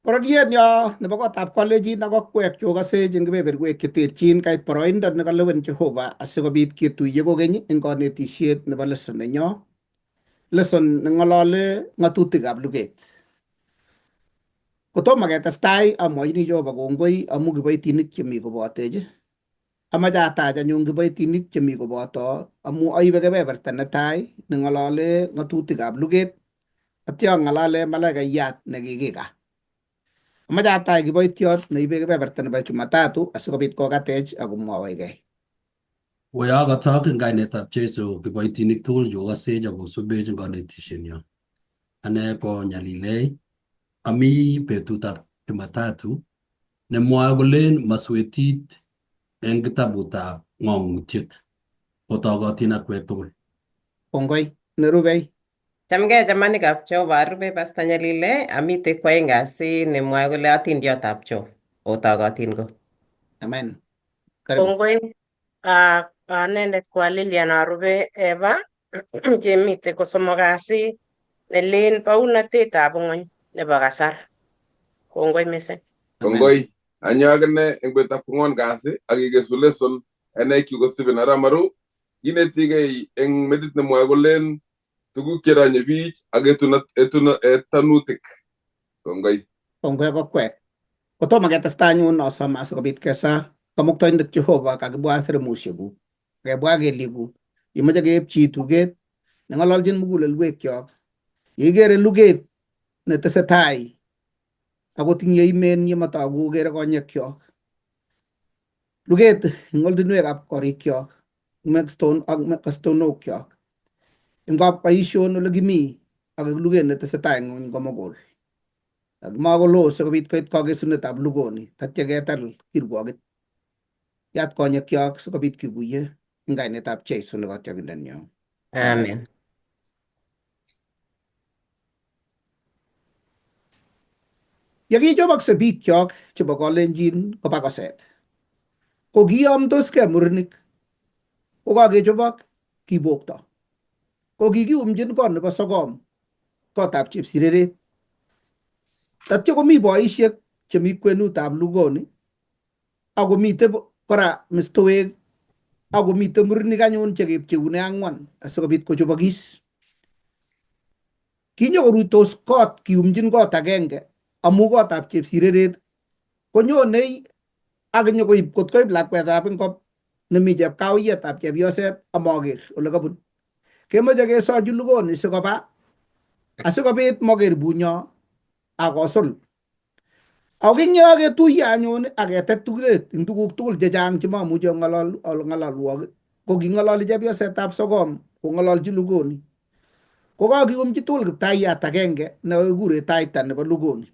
Bororietnyo nebo kotab Kalenjin ak akwek cheokosech eng kebeberwek cheterchin kait boroindo nekalewen Jehova asikobit ketuiye kokeny eng konetisiet nebo lesson nenyo. Lesson neng'olole ng'atutikab luget. Kotomo ketestai amwochini Jehova kongoi amu kiboitinik chemi kobotech. Amache atach anyun kiboitinik chemi koboto amu aibe kebeberta netai neng'olole ng'atutikab luget atya ang'alale malaikaiyat nekikika. Amache atach kiboitiot neibe kebeberta nebo Jumatatu asikobit kokatech akomwowechkei. Koyokotok eng kainetab Jesu kiboitinik tugul chekokosech akosubech eng konetishenyo. Ane ko Nyalilei, ami betutab Jumatatu nemwoe kolen maswetit eng kitabutab ng'ong'utiet. Otogotin akwek tugul. Kongoi. Nerubei. Chamgei chamanikab Jehova, arube Pastor Nyalile, amite kwaeng kasi nemwoe kole atindiotab Jehova, otogotin kot. Amen. Karibu. Kongoi anendet ko Lilian arube Eva chemite kosomok kasi nelen baunatetab ng'ony nebo kasar. Kongoi mising. Amen. Kongoi. Anyo akine eng betutab kwangwan kasi ak ikesu lesson ane kyu ko Stephen Arap Maru. Kinetigei eng metit nemwoe kolen tuguk cheronye biich ak etanutik. Kongoi. Kongoi ak akwek. Kotomo ketestai anyun asome asikobit kesa Kamuktaindet Jehova kakibwa seremusiekuk, kakibwa kelyekuk. Imoche keepchi tuget neng'ololjin mugulelwekyok. Yeikere luget netesetai akot ing yeimen yemotogu kokere konyekyok. Luget eng ortinwekab korikyok, ak mestonokchok. Eng kapboision ole kimi ak eng luget netesetai eng ng'wony komugul. Makolo sikobit koit kakesunetab lugoni tatya ketar kirwoket. Yat konyekyok sikobit kikuye eng kainetab Jesu ne kotyokindenyo. Amen. Yekichobokse biikyok chebo Kalenjin koba koset, ko kiyomdoskei murenik, ko kakechobok kibokto. Ko kikiumjin kot nebo Sogom, kotab Chepsireret. Tatya komi boisiek chemi kwenutab lugoni, akomite kora mestowek, akomite murenik anyun chekepcheune ang'wan asikobit kochobokis. Kinyokoruitos kot, kiumjin kot agenge amu kotab Chepsireret konyonei ak nyokoib kot koib lakwetab ingop nemi chepkawiyetab chepyoset amaker ole kabun. Kemoche kesochi lugoni sikoba asikobit moker bunyo akosul. Ako ing yo ketuiye anyun ak ketet tuget eng tuguk tugul chechang chemamuchi ang'ololwok ko king'ololi chepyosetab Sogom kong'ololchi Lugoni. Ko kakiumchi tugul kiptayat agenge nekikure taita nebo Lugoni.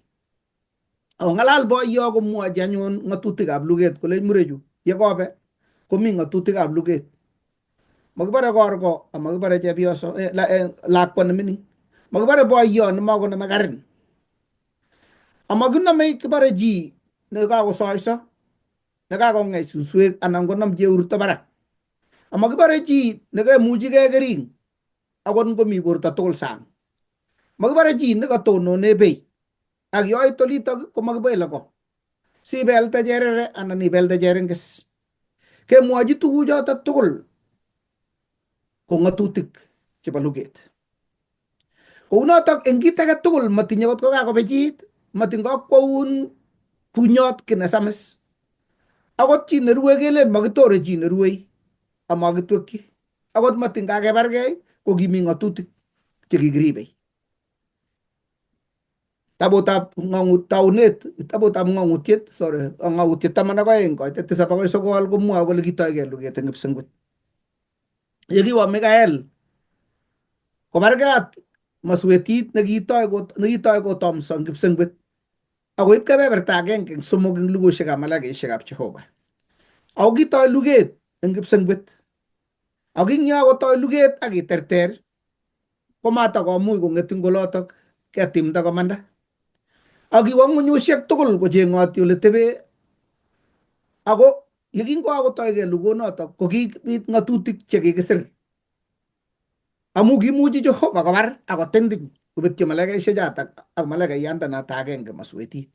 Akong'alal boiyo komwochi anyun ng'atutikab luget kole murechu yekobe komi ng'atutikab luget. Makibore korko amakibore chepyoso lakwa nemining. Makibore boiyo nemakonome karin. Amakinome kibore chi nekakosoiso nekakong'ech suswek anan konam cheurto barak. Amakibore chi nekemuchigei kering akot ngomi borto tugul sang. Makibore chi nekatonone bei ak yoit olitok komakibele ko. Sibelte cherere anan ibelte cheringis. Kemwochi tuguchoto tugul ko ng'atutik chebo luget. Kounotok eng kit age tugul matinye kot ko kakobechit, matin kakwoun bunyot kiy nesamis. Akot chi nerue kelen makitore chi neruei amakitwekyi. Akot matin kakebargei ko kimi ng'atutik chekikiribei. Kitabutab taunet, kitabutab ng'ong'utiet, sorry, ng'ong'utiet 12 koitet 7 akoi 9 komwoe kole kitoigei luget eng kipsengwet. Yekiwo Mikael kobargei ak maswetit nekitoi kotomso eng kipsengwet akoib kebeberta agenge eng somok eng lugoshekab malaikaishekab Jehova. Ako kitoi luget eng kipsengwet. Ako ing yo kotoi luget ak iterter komatakomuch kong'et eng olotok ketimda komanda. Ak kiwo ng'unyusiek tugul kocheng'oti ole tebe ako yekingokakotoigei lugonotok ko kibit ng'atutik chekikisir amu kimuchi Jehova kobar akotinting. Kobetyo malaikaishek chotok ak malaikaiyandanoto agenge maswetit.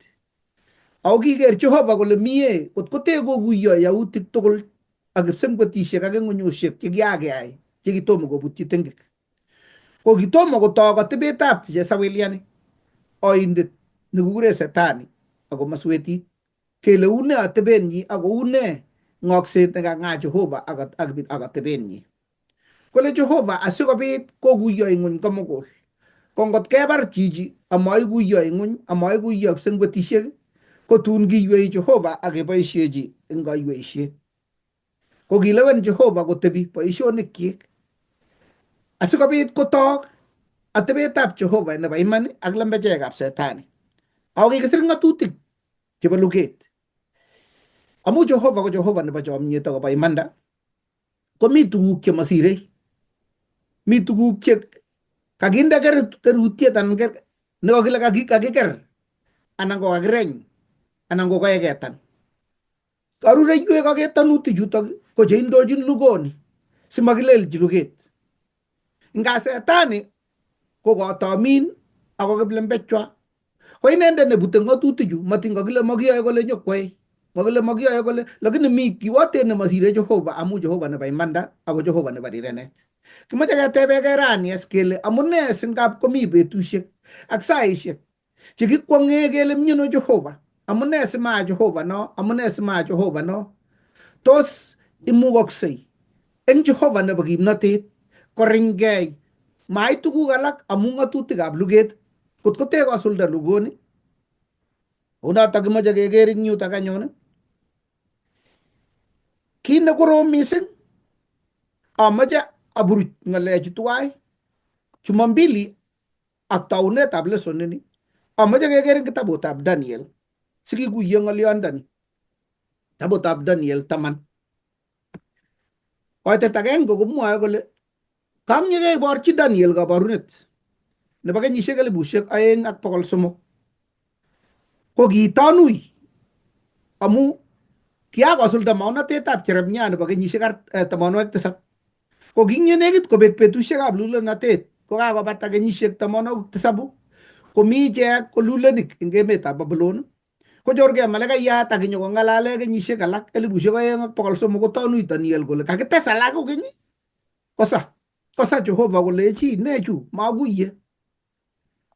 Ako kiker Jehova kole mie kot kote koguiyo yautik tugul ak kipsengwetisiek ak ing'unyusiek che kiakeyai che kitomo kobutyi ting'ik. Ko kitomo kotok atebetab chesawiliani oindet nekikure Setani ako maswetit kele une atebenyi ako une ng'okset nekang'aa Jehova ak atebenyi. Kole Jehova asikobit koguiyo ing'uny komugul. Ko ngot kebar chichi amaiguiyo ing'uny, amaiguiyo kipsengwetisiek, ko tun kiywei Jehova ak keboisiechi eng kaiweisiet. Ko kilewen Jehova kotebi boisionikyik asikobit kotok atebetab Jehova nebo iman ak lembechekab Setani. Ako kikisir ng'atutik chebo luget. Amu Jehova ko Jehova nebo chomyet akobo imanda, komi tuguk chemasirei. Mi tuguk che kakinde kerutiet anan nekakile kakiker anan ko kakireny anan ko kaeketan. Karureiywek ak ketanutik chutok ko cheindochin lugoni simakilelchi luget. Nga Setani ko kotomin ako kiplembechwa ko inendet nebute ng'atutichu matin kakile makiyoe kole nyokwai makile makiyoe kole lakini mi kiwotet nemasire Jehova amu Jehova nebo imanda ako Jehova nebo rirenet. Kimoche ketebegei rani es kele amune singap komi betusiek ak saisiek chekikwong'e kele miano Jehova, amune simaa Jehova no, amune simaa Jehova no. Tos imukoksei eng Jehova nebo kimnotet korinygei mait tuguk alak amu ng'atutikab luget kot kote kosulda lugoni. Kounotok kimoche keker eng yutok anyun. Kit nekorom mising amoche aburuch ng'alechu tuwai Jumambili ak taunetab lesson ini amoche keker eng kitabutab Daniel sikikuiyo ng'olyondoni. Kitabutab Daniel 10. Koitet agenge komwoe kole kanyekeborchi Daniel kaborunet nebo kenyisiek 2300. Ko kitonui amu kiakosulda maonatetab Jeremia nebo kenyisiek 87. Ko kinyenekit kobek betusiekab lulonatet ko kakobata kenyisiek 97 komi ichek kolulenik eng emetab Babylon. Kochorgei malakaiyat ak kinyokong'alale kenyisiek alak 2300 kotonui Daniel kole kakites alak kokeny. Kosa, kosa Jehova kole chi ne chu maguiye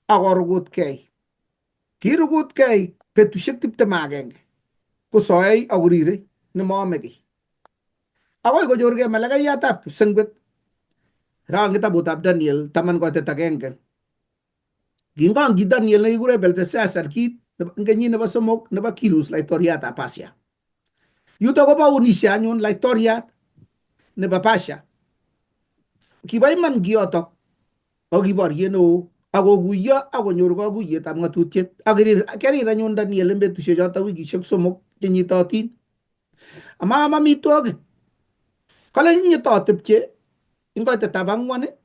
ak korugutkei. Kirugutkei betusiek 21 kosoei ak korirei nemoome kiy. Akoi kochorgei malakaiyatab kipsengwet. Rang kitabutab Daniel 10:1. Kingongchi Daniel nekikure Belteshazzar kit eng kenyit nebo 3 nebo Kirus laitoriatab Persia. Yuto kobaunishe anyun laitoriat nebo Persia. Kibo iman kiotok ako kiboriet neo ak koguiyo ak konyor kaguiyetab ng'atutiet. Ak kerir anyun Daniel eng betusiek chotok wikisiek 3 chenyitotin. Amaam amitwogik. Kale kinyitotepche eng koitetab 4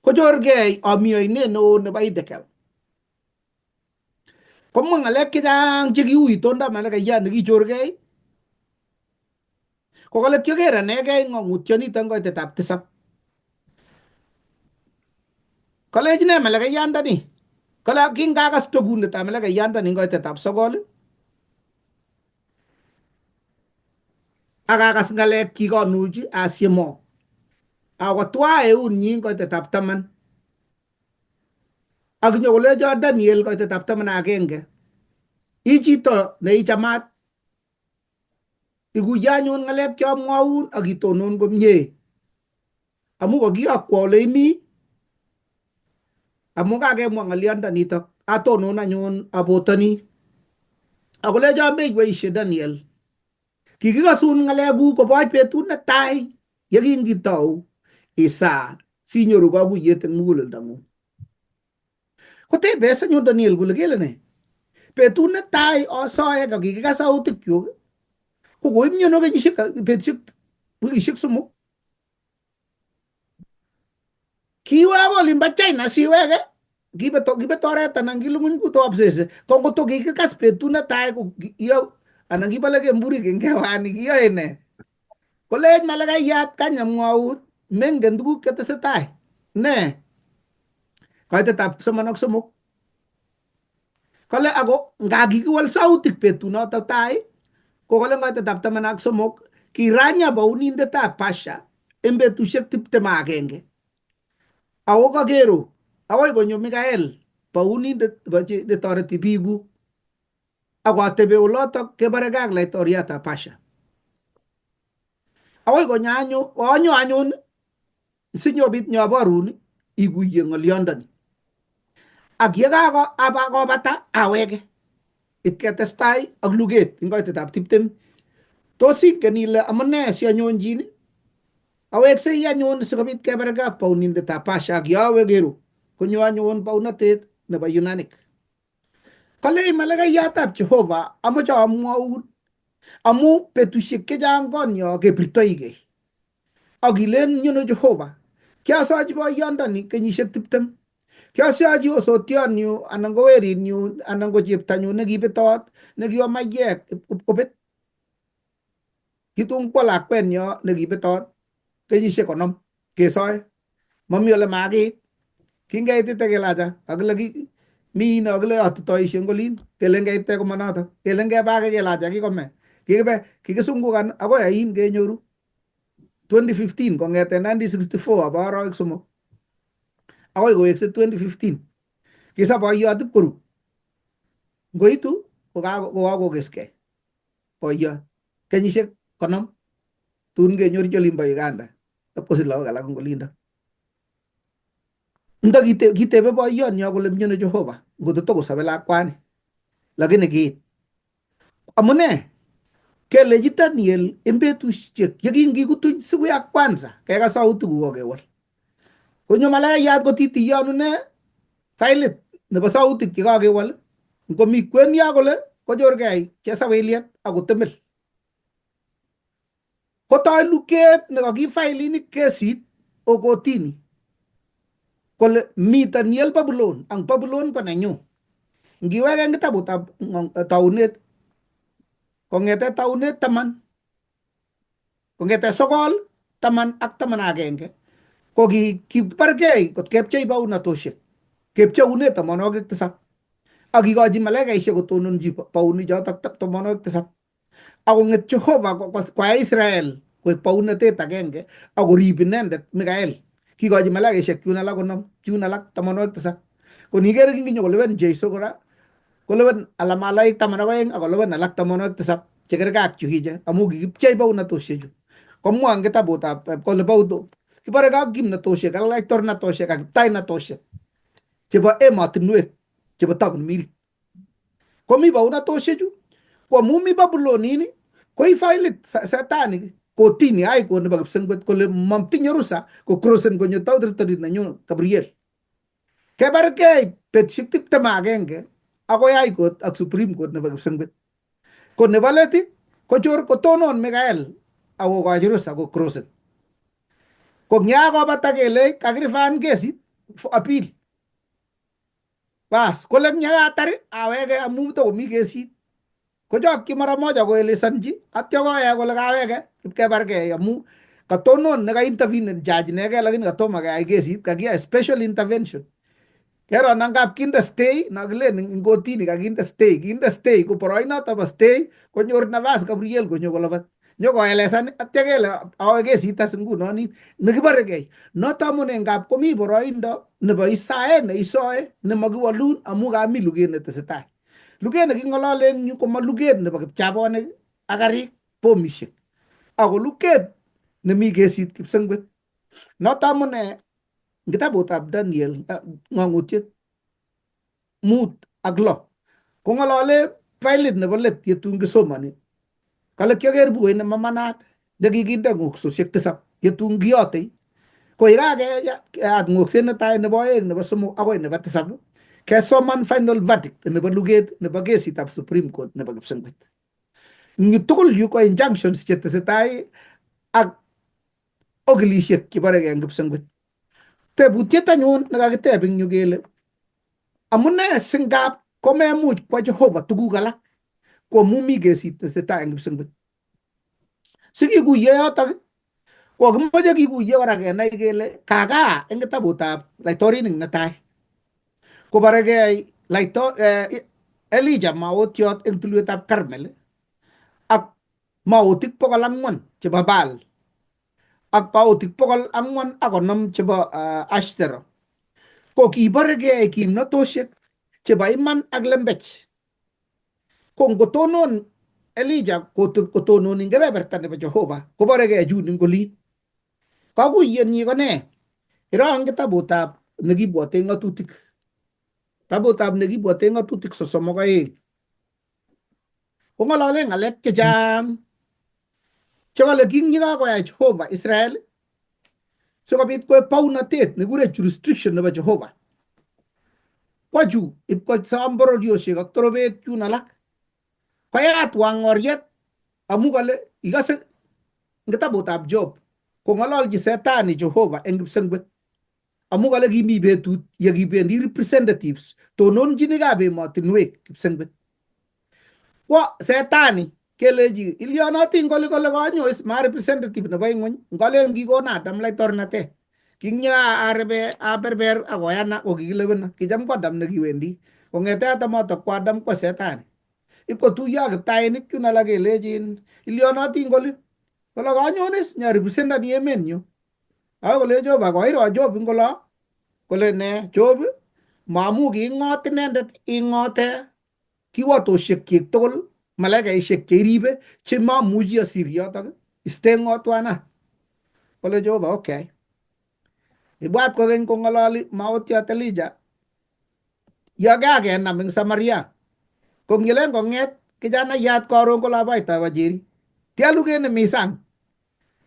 kochorgei ami oinet neo nebo Idekel. Komwa ng'alek chechang chekiu itondab malakaiyat nekichorgei. Ko kale kioker anegei ng'ong'utyonito eng koitetab 7. Kalech ne malakaiyandani? Kale kingakas togunetab malakaiyandani eng koitetab 9 ak akas ng'alek chikonuch asiemo. Akotwa eunyi eng koitetab 10. Ak nyokolecho Daniel koitetab 11. I chito neichamat ikuye anyun ng'alek cheamwaun ak itonon komie. Amu kokiyokwo ole imi, amu kakemwa ng'olyondonitok, atonon anyun abotoni. Akolecho meiweishe Daniel. Kikikosun ng'alekuk koboch betut netai yekingitou isaa sinyoru kakuyet eng muguleldang'ung. Kotebes anyun Daniel kole kele ne? Betut netai asoe kokikikas sautikyuk ko koimyono kenyisiek betusiek wikisiek 3. Kiwe akoi olimbo China siweke kibet oret anan kilunguny kutoab sese. Ko ngot kikikas betut netai ko iyo anan kibole kemburik eng kewani kiyoe ne? Kolech malakaiyat kany amwaun mengen tuguk chetesetai. Ne? Kaitetab 13. Kale ako nga kikiwal sautik betunoto tai ko kale kaitetab 13 kiranya baunindetab Pasha en betusiek 21. Ako kakero akoi konyo Mikael baunindet netoreti biikuk ako atebe olotok kebareke ak laitoriatab Pasha. Akoi konyo anyo onyo anyun sinyobit nyoborun ikuiye ng'olyondoni. Ak yekakobata aweke ipketestai ak luget eng koitetab 20. Tos ingen ile amune sianyonjin? Aweksei anyun sikobit kebarke ak baunindetab Pasha ak yowe keru konyo anyun baunatet nebo Yunanic. Kale malakaiyatab Jehova amoche amwaun amu betusiek chechang konyo kebirtoigei. Ak ilen nyono Jehova kiasochi boyondoni kenyisiek 20. Kiasochi osotionyu anan ko werinyu anan ko cheptonyu nekibetot nekiwo maiyek kobet. Kitun kwo lakwenyo nekibetot kenyisiek 50 kesoe. Mami ole makiit. Kingeitite kelacha kakile mi no kile yotitoishe eng olin kelen keite komanoto kelen kebake kelacha kikome kikibe kikisungukan akoi ain kenyoru 2015 kong'eten 1964 abo arawek 3 akoi kowekse 2015 kisa boiyot ipkoru ngoitu kokakokeskei boiyot kenyisiek 50 tun kenyorchi olimbo Uganda ipkosich lagok alak eng olindo. Ndo kitebe boiyonyo kole miono Jehova ngoto tokosobe lakwani lakini kiit amune kelechi Daniel en betusiek yekingikutuny siku ya kwanza kekas sauti kokakewal konyo malaikayat kotitiyonu ne failit nebo sautik chekakewal ngomi kwen yo kole kochorgei chesaweliet akotemel kotoi luket nekakifailini kesit okotini kole mi Daniel Babulon ang Babulon ko nenyu. Ngiweke eng kitabutab taunet kong'ete taunet 10 kong'ete 9 10 ak 11 ko kibargei kot kepchei baunatoshek kepcheune 17 ak kikochi malaikaishek kotononchi baunichotok 17 akong'et Jehova koyai Israel koek baunatet agenge akorib inendet Mikael kikochi malaikaishek chun alak 50 chun alak 17 ko nikere kinginyo kolewen Jesu kora kolewen alak malaik 12 ak kolewen alak 17 chekerkei ak chukiche amu kikipchei baunatoshechu komwa eng kitabutab kole bauto kibore ak kimnatoshek ak laitornatoshek ak kiptainatoshek chebo emotinwek chebo tapunmirik komi baunatoshechu ko amu mi Babulonini ko ifailit satani kotini ai ko nebo kipsengwet kole matinye rusa ko crossen konyo territory nenyu Gabriel kebargei betusiek 21 akoi High Court ak Supreme Court nebo kipsengwet ko nebo let kochor kotonon Mikael akokochi rusa ko crossen ko ngakobata kele kakirifan kesit appeal bas kole nyakatar aweke amu tokomi kesit kochokyi mara moja koelesanchi atyo koya kole kaweke ipkebargei amu katonon neka intervene judge inegei lakini katomo keyai kesit kakiyai special intervention kero nangap kinde stay nakilen eng kotini kakinde stay kinde stay ko boroinoto bo stay konyor nafas Gabriel konyo kolabat nyokoelesan atya kele awe kesit as ngunon nekiborekei noto amune ngap komi boroindo nebo isaet neisoe nemakiwolun amu kami luget netesetai luget neking'olole eng yu koma luget nebo kipchabonik ak karik bomishek ako luget nemi kesit kipsengwet noto amune kitabutab Daniel ng'ang'utiet 5 ak 6 kong'olole failit nebo let yetun kisomoni kale kioker bukuit nemamanat nekikinde ng'oksosiek 7 yetun kiyotei ko yekakeyat ng'okset netai nebo 2 nebo 3 akoi nebo 7 kesoman final verdict nebo luget nebo kesitab Supreme Court nebo kipsengwet eng tugul yu ko injunctions chetesetai ak okilisiek cheboreke eng kipsengwet tebutiet anyun nekakiteb eng yu kele amune singap komemuch kwa Jehova tuguk alak ko amu mi kesit netesetai eng kipsengwet sikikuye yotok ko kimoche kikuye kora kenai kele kakaa eng kitabutab laitorinik netai Kobaregei laito Elijah maotiot eng tulwetab Karmel ak maotik 400 chebo Baal ak maotik 450 chebo Ashtero. Ko kibaregei kimnatoshek chebo iman ak lembech. Ko ngotonon Elijah kotononi eng kebeberta nebo Jehova kobaregei chun eng olin. Kaguiyenyi ko ne? Iroo eng kitabutab nekibwote ng'atutik. Kitabutab nekibwote ng'atutik 32. Kong'alale ng'alek chechang chekale king yekakoyai Jehova Israel sikobit koek baunatet nekure jurisdiction nebo Jehova. Kwa chu ipkosom bororiosiek ak torobek chun alak. Koyat wang'oriet amu kale ikose eng kitabutab Job kong'ololchi Setani Jehova eng kipsengwet amu kale kimi betut ye kibendi representatives tononchinikab emotinwek kipsengwet. Kwa Setani kelechi ilyonotin kole kole konyo is ma representative nebo ing'weny ngolen kikona Adam laitornatet. Kinyo arebe aberber akoyana kokikileweno kicham ko Adam nekiwendi kong'ete Adam ko Adam ko Setani. Ipkotuiyo ak kiptainik chun alak kelechin ilyonotin kole kole konyonis nyarepresentani emenyu. Ako kole Jehova koiro Job ing olo kole ne Job mamu kiing'ot inendet ing'ote kiwatoshekyik tugul malaikaishek cheiribe chemamuchi asir yotok iste ng'otwana. Kole Jehova okay. Ibwat kokeny kong'ololi maotiot Elijah yo kakenam eng Samaria. Ko ngilen kong'et kijanaiyat karon kole abaita wajeri. Tia luget nemi sang.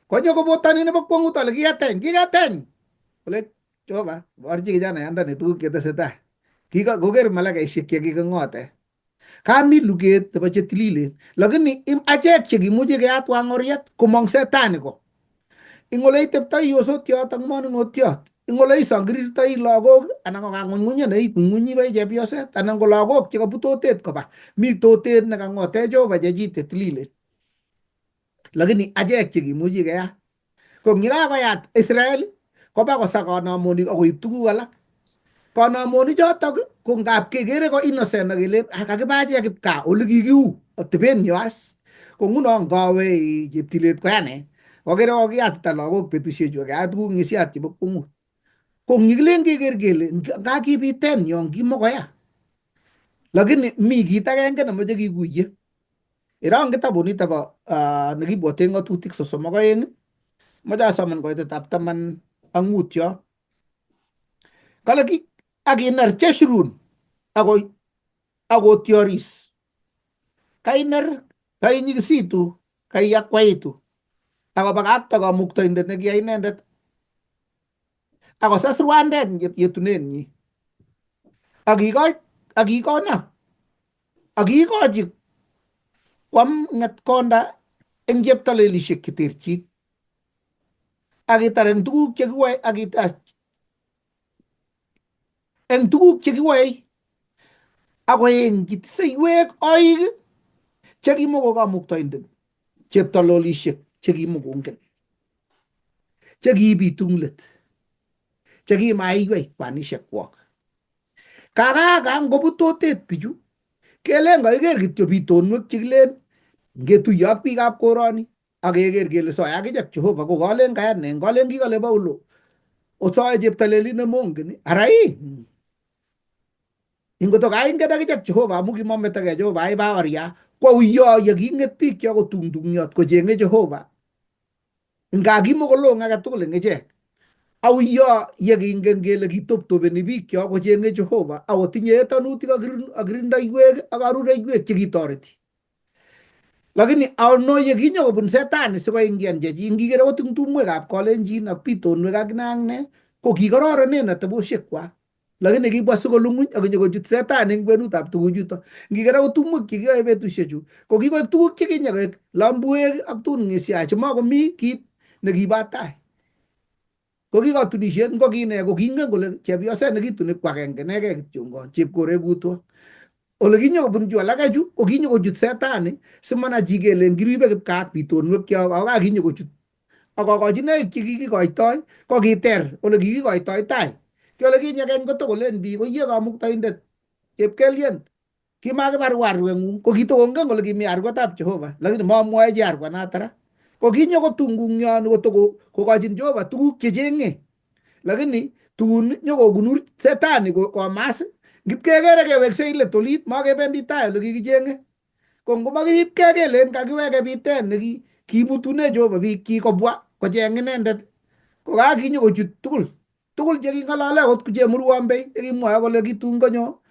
Konyo kobotoni nebo kwong'ut ale kikateny kikateny. Kole Jehova borchi kijanayandani tuguk chetesetai. Kika koker malakaishek chekiking'ote. Kami luget nebo chetililen. Lakini achek chekimuchi keyat wang'oriet komong setani ko. Ing ole iteptoi yosotiot ak monung'otiot. Ing ole isongirirtoi lagok anan ko kang'ung'unyet ne ing'ung'unyi koi chepyoset anan ko lagok chekabut totet koba. Mi totet nekang'ote Jehova chechik chetililen. Lakini achek chekimuchi keyat. Ko ngikakoyat Israel koba kosa kanamonik akoib tuguk alak. Kanamonik chotok ko ngap kekere ko innocent ak kelen ah kakiba achek kipkaa ole kikiu ateben yo as. Ko nguno ngawe cheptilet koya ne. Okere kokiyatita lagok betushechu keyai tuguk ng'isiat chebo kwong'ut. Ko ngikilen keker kele nga kibiten yon kimokoya. Lakini mi kit agenge nemoche kikuye. Iroo kitabut nito bo nekibwote ng'atutik 32 moche asoman koitetab 15 yo. Kale ki akiner Jeshurun ako akotyoris. Kainer kainyikisitu kaiyakwaitu akobakakta kamuktaindet nekiyai inendet akosas rwandet yetunenyi. Akikona akikochi kwam ng'etkonda eng cheptalelishek cheterchin. Akitar eng tuguk chekiwoe akitach eng tuguk chekiwoe akoengchi seiwek oik chekimoko kamuktaindet cheptalolishek chekimukongen chekiibitu eng let chekimaiywei kwanishek kwak. Kakaka ngobut totet bichu kelen koiker kityo bitonwek chekilen ngetuiyo ak biikab koroni ak keker kele soe akichek Jehova ko kalen kayat ne ngalen kikole Paulo osoe cheptalelit nemongen ara ii ingoto kaingen akichek Jehova amu kimometokei Jehova aibaoria ko uyo ye king'et biik kyok kotungtungyot kocheng'e Jehova nga kimokolong age tugul eng ichek au yo ye kingen kele kitoptopeni biik kyok kocheng'e Jehova akotinye etanutik ak kirindoiwek ak arureiwek chekitoreti. Lakini ano ye kinyo kobun setani sikoingian chechik ngiker akot eng tumwekab kalenjin ak bitonwek ak ne ak ne ko kikororonen atebosiek kwak. Lakini kibwa sikolunguny ak konyokochut setani eng kwenutab tuguchuto. Ngiker akot tumwek chekiyoe betusiechu ko kikoek tuguk chekinye koek lambuek ak tugun ng'isia chemakomi kit nekibo tai. Ko kikatunisiet ngo kine ko kingen kole chepyoset nekituni ko agenge inegei kityongon chepkorekutwo. Ole kinyokobun chu alake chu ko kinyokochut setani simana chi kelen kiribe kipkaa ak bitonwek kyok ako kakinyokochut ak kokochinoik chekikikoitoi ko kiter ole kikikoitoi tai. Ki olekinye keny kotokolen biik koiye kamuktaindet chepkelien kimakibar arweng'ung ko kitokongen kole kimi arwetab Jehova lakini mamwoe chi arwanata ra. Ko kinyokotungungyoni kotoko kokochin Jehova tuguk checheng'e lakini tun nyokokunur setani komas ngipkekere keweksei let olit makebendi tai ole kikicheng'e. Ko ngomakiripkei kelen kakiweke bitet neki kimutune Jehova biikchik kobwa kocheng inendet ko kakinyokochut tugul tugul cheking'olole akot ko Chemurwombei chekimwoe kole kitun konyo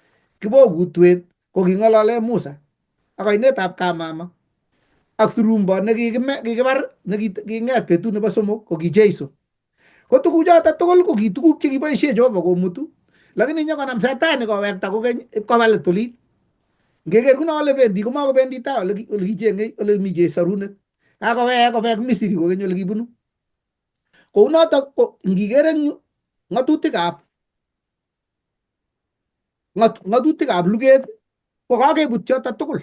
kibokutwet ko king'olole Musa ak oinetab kamama ak surumbo nekikibar neking'et betut nebo somok ko ki Jeiso. Ko tuguchoto tugul ko ki tuguk chekiboisie Jehova komutu lakini nyokonam setani kowekta kokeny ipkoba let olin. Ngeker kuno ole bendi komakobendi tai ole kicheng'e ole mi chesarunet. Kakowek kobek Misri kokeny ole kibunu. Kounotok ko ngiker eng yu ng'atutikab ng'atutikab luget ko kakebut choto tugul.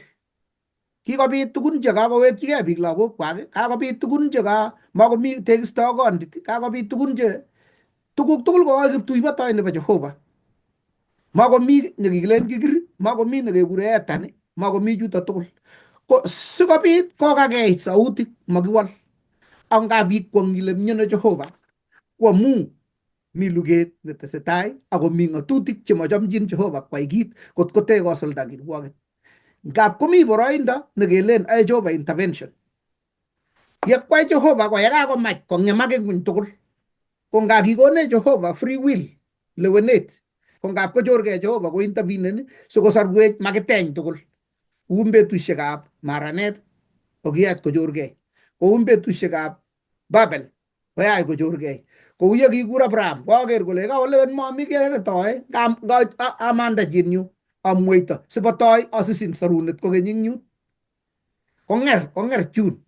Kikobit tugun che kakowekchigei biik lagokwak, kakobit tugun che makomi tekisto kondit, kakobit tugun che tuguk tugul ko kakiptui nebo Jehova. Makomi nekikilen kikir, makomi nekekure etan, makomi chuto tugul. Ko sikobit kokakei sautik makiwol. Ak biik kwong ile miono Jehova ko amu mi luget netesetai ako mi ng'atutik chemachomchin Jehova kwai kit kot kote kosulda kirwoket. Ngap komi boroindo nekelen ae Jehova intervention. Yekwai Jehova ko yekakomach kong'emak eng ng'wony tugul. Ko nga kikonech Jehova free will lewenet ko ngap kochorgei Jehova ko intervenen sikosorwech makiteny tugul. Kou betusiekab maranet ko kiyach kochorgei. Kou betusiekab Babel koyach kochorgei. Kou ye kikur Abraham koker kole kaolewen mami kiy netoe amanda chinyu amweito sipotoi asisin sorunet kokeny eng yun. Konger konger chun.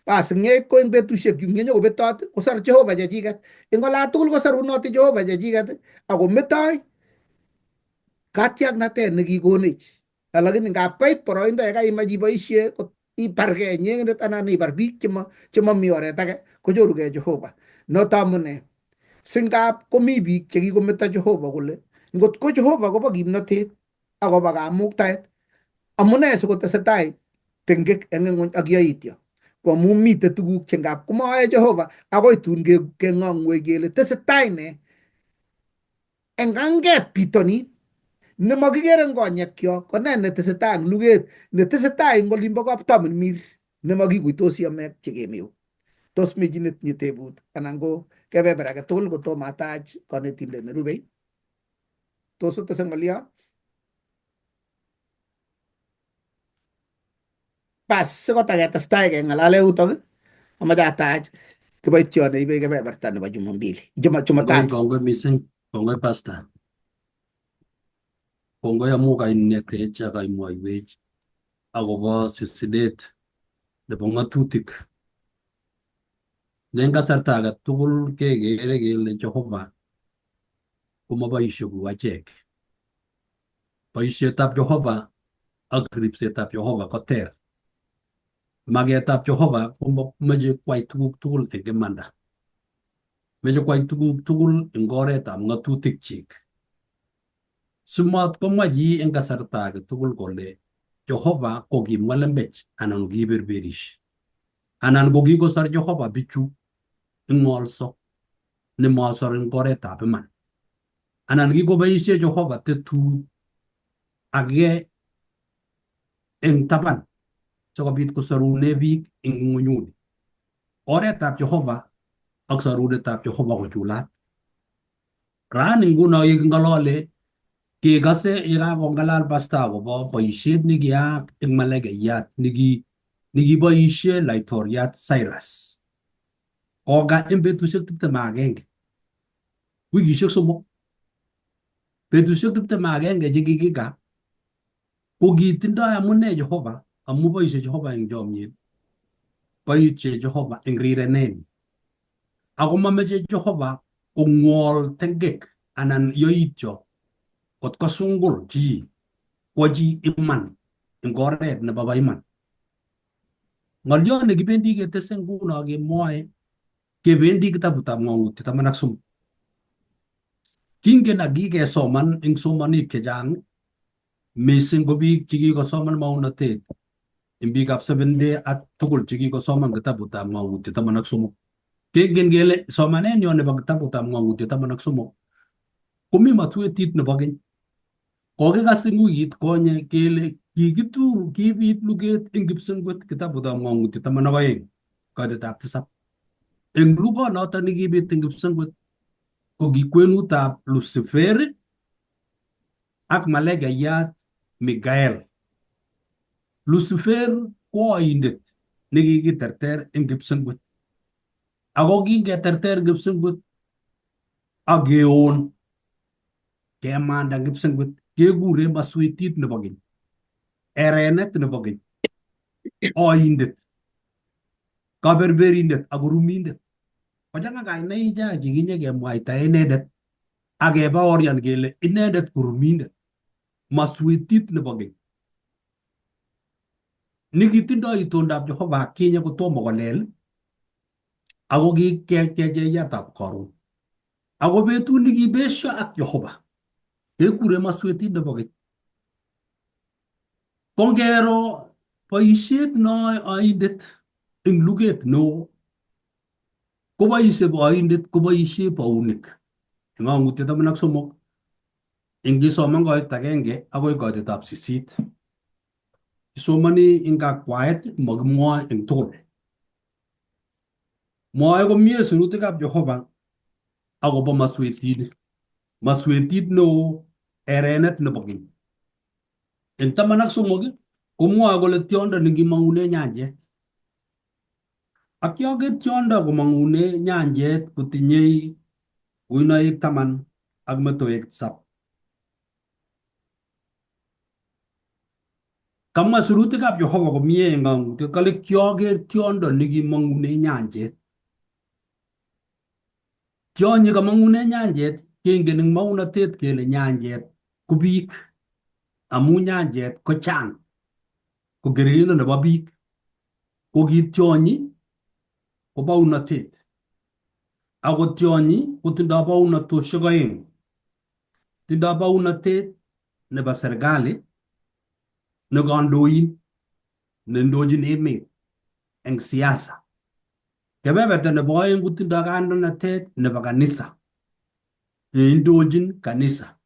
Bas ngeit ko eng betusiek chu nyenyokobetot kosor Jehova chechiket. Eng olatugul kosorunoti Jehova chechiket akometoi katiaknatet nekikonech. Lakini ngap koit boroindo yekaimach iboisie ibargei inyendet anan ibar biik chemomi oret age kochorugei Jehova. Noto amune singap komi biik chekikometo Jehova kole ngot ko Jehova kobo kimnotet akobo kamuktaet amune sikotesetai tengek eng ng'wony ak yoityo ko amu mitei tuguk che ngap komoyoe Jehova akoi tun keng'ong'wech kele tesetai ne eng anget bitonin nemakikere eng konyekyok ko ne netesetai eng luget netesetai eng olimbo kaptamirmir nemakikuitosi amek chekemeu. Tos mi chi netinye tebut anan ko kebeber age tugul kotomo atach konetindet nerubei? Tos otese ng'olyo? Bas sikotaketestai keng'alale yutok amache atach kiboitiot neibe kebeberta nebo Jumambili, Jumatatu. Kongoi mising, kongoi pastor. Kongoi amu kainetech ak kaimwoiwech akobo sisinet nebo ng'atutik. Ne eng kasarta age tugul kekere kele Jehova komoboisie kou achek. Boisietab Jehova ak ripsetab Jehova ko ter. Maketab Jehova komoche kwai tuguk tugul eng imanda. Meche kwai tuguk tugul eng oretab ng'atutikchik. Simat komwa chi eng kasarta age tugul kole Jehova ko kimwa lembech anan kiberberish. Anan ko kikosor Jehova bichu ing'olso nemosor eng oretab iman. Anan kikoboisie Jehova tetut age eng taban sikobit kosorune biik eng ng'wonyuni. Oretab Jehova ak sorunetab Jehova kochulat. Rani nguno yeking'olole kekose yekakong'alal pastor akobo boisiet nekiyaak eng malakaiyat nekiboisie laitoriat Cyrus. Koga eng betusiek 21, wikisiek 3. Betusiek 21 chekikika ko kitindoi amune Jehova amu boisie Jehova eng chomyet, boisie Jehova eng rirenenyi. Ako mameche Jehova kong'wol tengek anan yoityo kot kosungul chi kwo chi iman eng oret nebo bo iman. Ng'oliot nekibendi ketese nguno kemwoe kebendi kitabutab Ng'ong'utiet 13. Kingen ak kikesoman eng somanik chechang mising ko biik chekikosoman maunotet eng biikab Seventh Day ak tugul chekikosoman kitabutab Ng'ong'utiet 13. Kengen kele somanenyo nebo kitabutab Ng'ong'utiet 13 komi matwetit nebo keny. Kokikas eng wikit konye kele kikitur kibit luget eng kipsengwet kitabutab Ng'ong'utiet 12 koitetab 7. Eng lugonoto nekibit eng kipsengwet ko ki kwenutab Lucifer ak malekayat Mikael. Lucifer ko oindet nekikiterter eng kipsengwet. Ako kingeterter kipsengwet ak keon kemanda kipsengwet kekure maswetit nebo keny, erenet nebo keny, oindet, kaberberindet ak korumindet. Kochang'a kainaik cha chekinye kemwaita inendet ak kebaorian kele inendet ko rumindet, maswetit nebo keny nekitindoi itondab Jehova kinye kotomo kolel ako kikecheyatab karon. Ako betut nekibesio ak Jehova kekure maswetit nebo keny. Ko ngero boisiet noe oindet eng luget neo koboisie boindet koboisie bounik eng Ng'ong'utiet 13 ingisoman koit agenge akoi koitetab 8. Isomoni eng kakwaet makimwoe eng tugul. Mwoe komie sirutikab Jehova akobo maswetini. Maswetit neo erenet nebo keny. Eng 13 komwoe kole tiondo nekimong'une nyanjet. Ak yoker tiondo komong'une nyanjet kotinyei kuinoik 10 ak metoek 7. Kamwa sirutikab Jehova komie eng Ng'ong'utiet kole kioker tiondo nekimong'une nyanjet. Tionyi kamong'une nyanjet kengen eng maunotet kele nyanjet ko biik amu nyanjet ko chang ko kerkeindo nebo biik. Ko ki tionyi ko baunotet. Ako tionyi kotindoi baunatoshek oeng. Tindoi baunotet nebo serikali ne kandoin neindochin emet eng siasa. Kebeberta nebo oeng kotindoi kandoinatet nebo kanisa neindochin kanisa.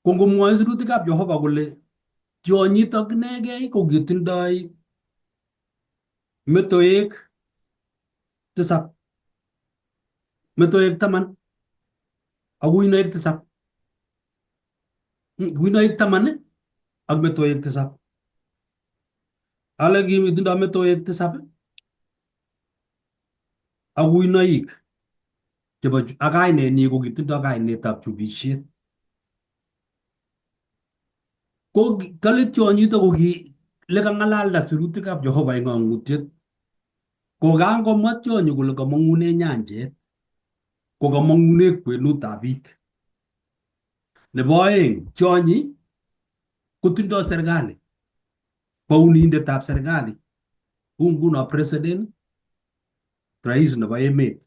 Ko ngomwoe sirutikab Jehova kole tionyitok inegei ko kitindoi metoek 7, metoek 10 ak kuinoik 7. Kuinoik 10 ak metoek 7. Ale kitindoi metoek 7 ak kuinoik chebo ak kainenyi ko kitindoi kainetab chubisiet. Ko kale tionyito ko ki lekang'alalda sirutikab Jehova eng Ng'ong'utiet ko kangomwa tionyi kole kamong'une nyanjet ko kamong'une kwenutab biik. Nebo oeng tionyi kotindoi serikali, bounindetab serikali kou nguno president, rais nebo emet.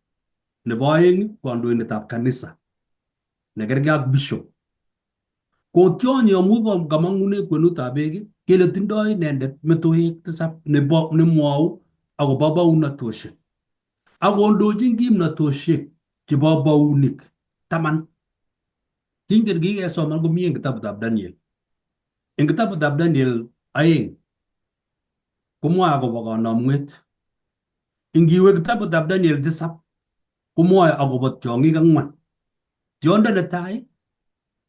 Nebo oeng kandoindetab kanisa nekergei ak bishop. Ko tionyi amu kamong'une kwenutab beek kele tindoi inendet metoek 7 nebo nemwou akobo bounatoshek ak kondochin kimnatoshek chebo bounik 10. Kingen kikesoman komie eng kitabutab Daniel. Eng kitabutab Daniel 2 komwoe akobo konomwet. Ingiwe kitabutab Daniel 7 komwoe akobo tiong'ik 4. Tiondo netai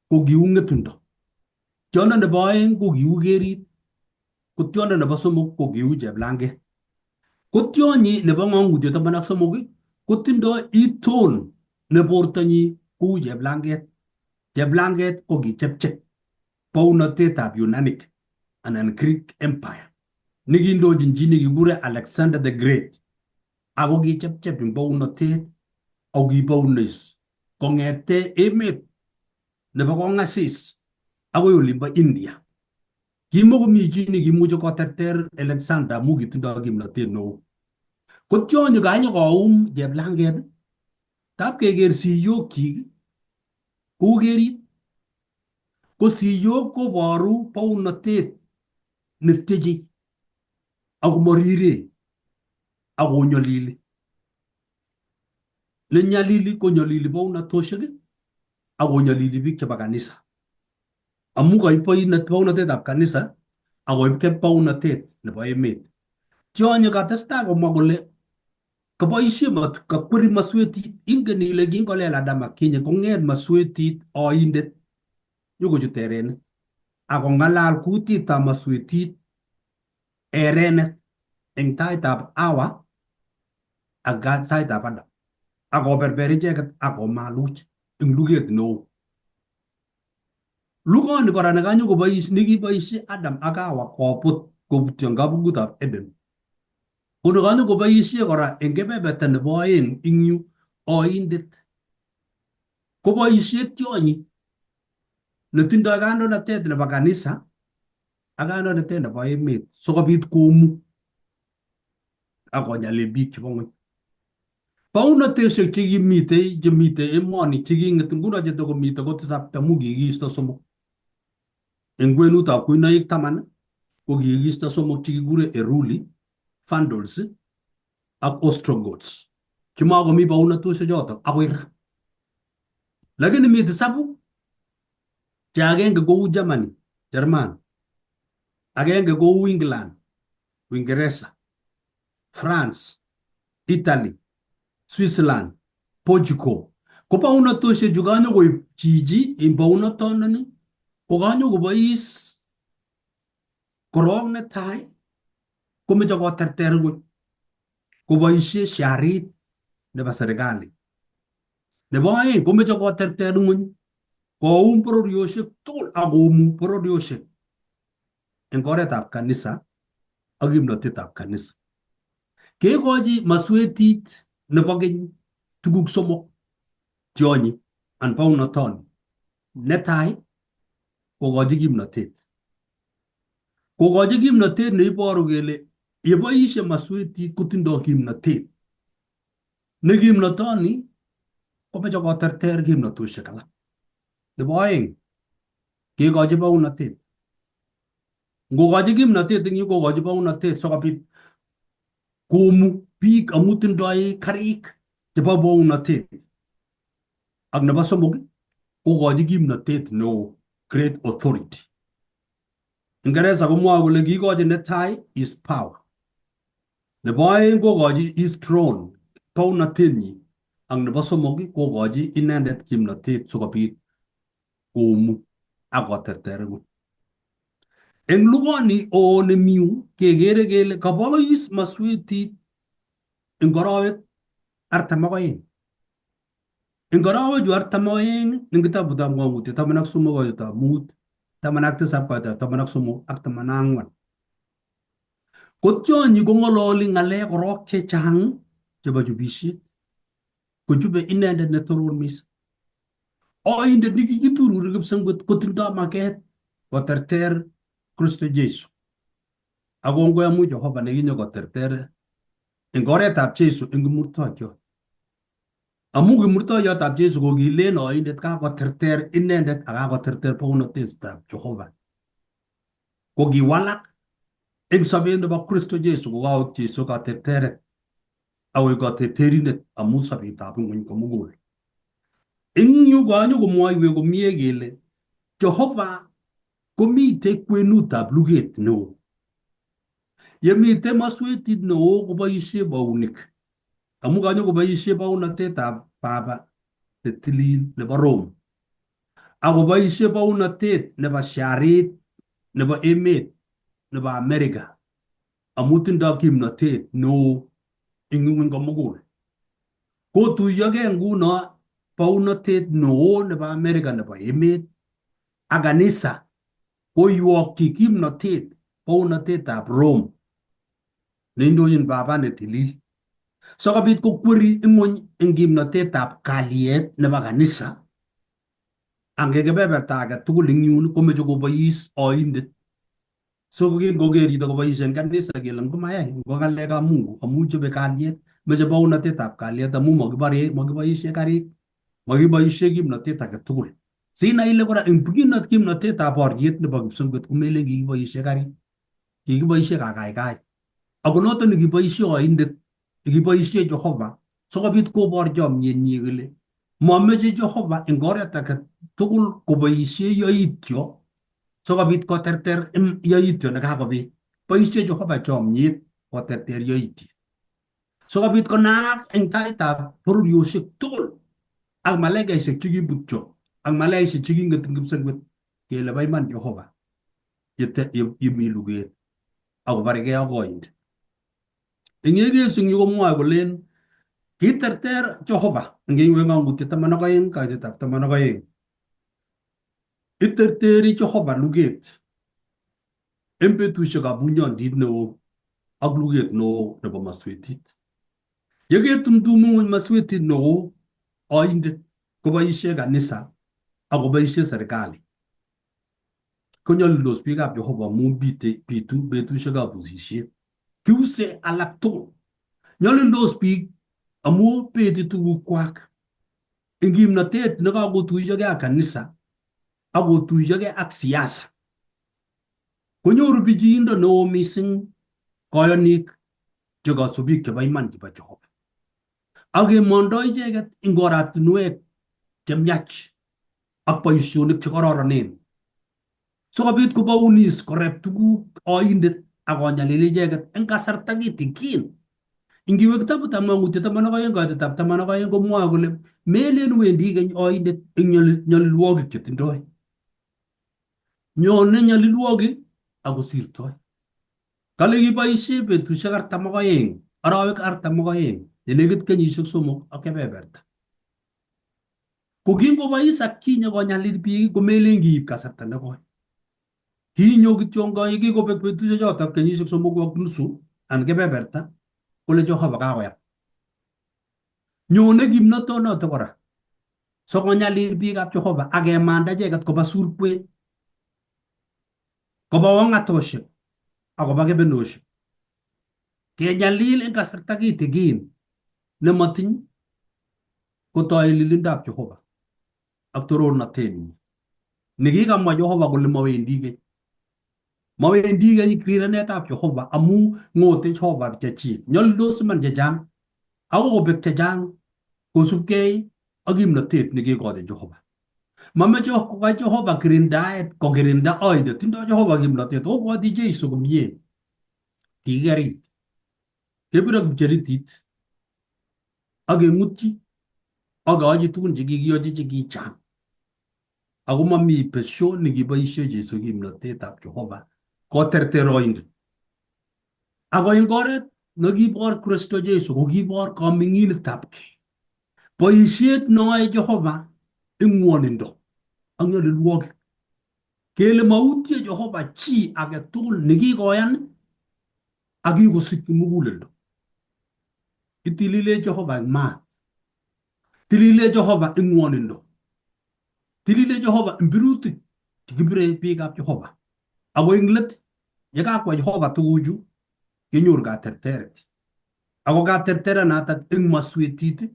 ko kiu ng'etundo. Tiondo nebo oeng ko kiu kerit. Ko tiondo nebo somok ko kiu cheplanget. Ko tionyi nebo Ng'ong'utiet 13 kotindoi iton ne bortonyi kou cheplanget. Cheplanget ko kichepchep bounotetab Yunanic anan Greek Empire nekindochin chi nekikure Alexander the Great. Ako kichepchep eng bounotet ako kibounis kong'ete emet nebo kong'asis akoi olimbo India. Kimokomi chi nekimuche koterter Alexander amu kitindoi kimnotet neo. Ko tionyi kanyo koum cheplanget, tab keker siyokyik Kou kerit. Ko siyok koboru bounotet netyeche ako morire akonyolili. Nenyalili konyolili bounatoshek akonyolili biik chebo kanisa. Amu koib bounotetab kanisa akoib bounotet nebo emet. Tionyi katestai komwa kole kaboisie kakweri maswetit. Ingen ile kingolel Adam akinye kong'et maswetit oindet nyokochut erenet akong'alal kutitab maswetit erenet eng taitab Hawa ak saitab Adam akoberber icheket akomaluch eng luget neo. Lugoni kora nekanyokobois nekiboisie Adam ak Hawa kobut kobutyo eng kabungutab Eden ko nekanyokoboisie kora eng kebeberta nebo oeng ing yu oindet koboisie tionyi netindoi kandoinatet nebo kanisa ak kandoinatet nebo emet sikobit komu akonyalil biik chebo ng'weny. Bounoteshek chekimitei chemitei emoni cheking'et nguno chetokomitei ko tisab amu kikiisto somok. Eng kwenutab kuinoik 10 ko kikiisto somok chekikure Eruli, Vandals ak Ostrogoths chemakomi bounotosiek chotok akoi ra. Lakini mi tisabu che agenge kou Germany, German, agenge kou England, Uingereza, France, Italy, Switzerland, Portugal. Ko bounotoshechu kanyokoib chichi eng bounotondoni ko kanyokobois korok netai komeche koterter ng'weny koboisie sharit nebo serikali. Nebo oeng komeche koterter ng'weny koum bororioshek tugul ak komu bororioshek eng oretab kanisa ak kimnotetab kanisa. Kekochi maswetit nebo keny tuguk somok tionyi an bounotoni. Netai kokochi kimnotet. Kokochi kimnotet neiboru kele yeboisie maswetit kotindoi kimnotet. Ne kimnotoni komeche koterter kimnatoshek alak. Nebo oeng kekochi bounotet. Ngokochi kimnotet eng yu kokochi bounotet sikobit komu biik amu tindoi karik chebo bounotet. Ak nebo somok kokochi kimnotet neo, great authority. Ingeresa komwoe kole kikochi netai is power. Nebo oeng kokochi is throne, bounotenyi. Ak nebo somok kokochi inendet kimnotet sikobit komu ak koterter ng'weny. Eng lugoni oo nemiu kekere kele kabois maswetit eng arawek 42. Eng arawechu 42 eng kitabutab Ng'ong'utiet 13 koitab 5, 17 koitab 13 ak 14. Ko tionyi kong'ololi ng'alek korok chechang chebo chubisiet. Kochube inendet netoron mising. Oindet nekikitururi kipsengwet kotindoi maket koterter Kristo Jesu. Ak kongoi amu Jehova nekinyo koterter eng oretab Jesu eng kimurtoiyot. Amu kimurtoiyotab Jesu ko kilen oindet kakoterter inendet ak kakoterter bounotetab Jehova. Ko kiwalak eng sobet nebo Kristo Jesu kokaok Jesu katerteret akoik katerterindet amu sobetab ng'weny komugul. Eng yu kanyo komwoiwech komie kele Jehova komitei kwenutab luget neo. Yemitei maswetit neo koboisie bounik. Amu kanyo koboisie bounotetab Baba netilil nebo Rome. Akoboisie bounotet nebo sharit nebo emet nebo Amerika. Amu tindoi kimnotet neo eng ng'weny komugul. Kotuyokei nguno bounotet neo nebo Amerika nebo emet ak kanisa koiwokyi kimnotet bounotetab Rome neindochin Baba netilil. Sikobit kokweri ng'weny eng kimnotetab kalyet nebo kanisa ange kebeberta age tugul eng yun komeche kobois oindet. So kingoker chito kobois eng kanisa kele ngomayai ngo ng'alekab Mungu amu chobe kalyet, meche bounotetab kalyet amu makiboisie karik, makiboisie kimnotet age tugul. Sinai ile kora eng kimnotetab boriet nebo kipsengwet komelen kikiboisie karik, kikiboisie kakaikaet. Ako noto nekiboisie oindet, nekiboisie Jehova sikobit kobor chomyenyi kole mameche Jehova eng oret age tugul koboisie yoityo sikobit koterter yoityo nekakobit. Boisie Jehova chomyet koterter yoityet. Sikobit konaak eng taitab bororiosiek tugul ak malaikaisiek chekibutyo ak malaikaisiek cheking'et eng kipsengwet kele bo iman Jehova yemi luget akobargei ak oindet. Eng yekes eng yu komwoe kolen kiterter Jehova eng ng'ang'utiet 12 kaitetab 12. Iterteri Jehova luget eng betusiekab bunyondit neo ak luget neo nebo maswetit. Yeketumtum ng'weny maswetit neo oindet koboisie kanisa akoboisie serikali. Konyolildos biikab Jehova amu bitu betusiekab usisiet. Kiuse alak tugul. Nyolildos biik amu beti tugukwak. Eng kimnotet nekakotuiyokei ak kanisa akotuiyokei ak siasa. Konyoru bichiindo neo mising koyonik che kasubik chebo iman chebo Jehova. Ak kemondoi icheket eng oratinwek chemiach ak boisionik chekororonen. Sikobit kobounis koreb tuguk oindet ak konyalil icheket eng kasarta kitikin. Ingiwe kitabutab Ng'ang'utiet 12 kaitetab 12 komwoe kole melen wendi keny oindet eng nyalilwogik chetindoi. Nyone nyalilwogik akosirtoi. Kale kiboisie betusiek 42, arawek 42, nenekit kenyisiek 3 ak kebeberta. Ko kingobois ak kinye konyalil biik komelen kiib kasarta nekoi. Kinyo kityo kikobek betusiek chotok kenyisiek 3 ak nusu anan kebeberta kole Jehova kakoyam. Nyone kimnotonoto kora sokonyalil biikab Jehova ak kemanda icheket koba surkwen, koba wong'atosiek ak koba kebenosiek. Kenyalil eng kasarta kitikin nemotiny kotoi lilindab Jehova ak torornatenyi. Nekikamwa Jehova kole mawendi keny. Mawendi keny rirenetab Jehova amu ng'ote Jehova chechik. Nyolildos iman chechang ako kobek chechang kosubkei ak kimnotet nekikochin Jehova. Mameche kokai Jehova kirindaet kokirinda oindet. Tindoi Jehova kimnotet. Obwoti Jesu komie. Kikikerit. Kebir ak kipcheritit ak keng'utyi ak keochi tugun chekikiyochi chekichang. Ako mami besio nekiboisie Jesu kimnotetab Jehova koterter oindet. Ako eng oret nekibor Kristo Jesu kokibor kaming'inetabkei. Boisiet neoe Jehova eng ng'wonindo ak nyalilwogik. Kele mautie Jehova chi age tugul nekikoyan ak kikosikyi muguleldo. Itilile Jehova eng maat. Tilile Jehova eng ng'wonindo. Tilile Jehova eng birutik chekibire biikab Jehova. Ako eng let, yekakwa Jehova tuguchu, kenyoru katerteret. Ako katerteranatak eng maswetit,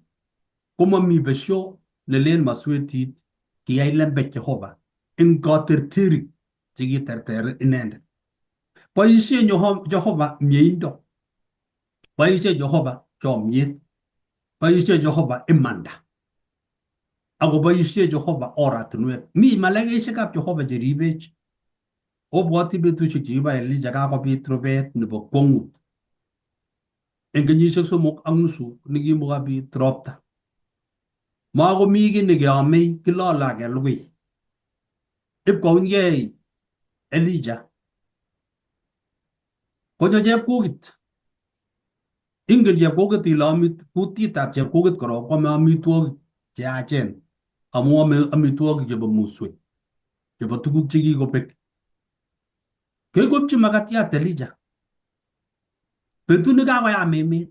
komami besio nelen maswetit kiyai lembech Jehova eng katerterik chekiterter inendet. Boisie Jehova mieindo. Boisie Jehova chomyet. Boisie Jehova imanda. Ako boisie Jehova oratinwek. Mi malaikaisiekab Jehova cheribech. Obwoti betusiek chekibo Elijah kakobit rubet nebo kwong'ut. Eng kenyisiek 3 ak nusu nekimokobit ropta. Makomi kiy nekeamei kilole ak kelugui. Ipkounkei Elijah. Konyo chepkokit. Ingen chepkokit ile kutitab chepkokit korok kwame amitwogik cheyachen amu ame amitwogik chebo muswek chebo tuguk chekikobek. Kekopchi makatiat Elijah. Betut nekakoyam emet.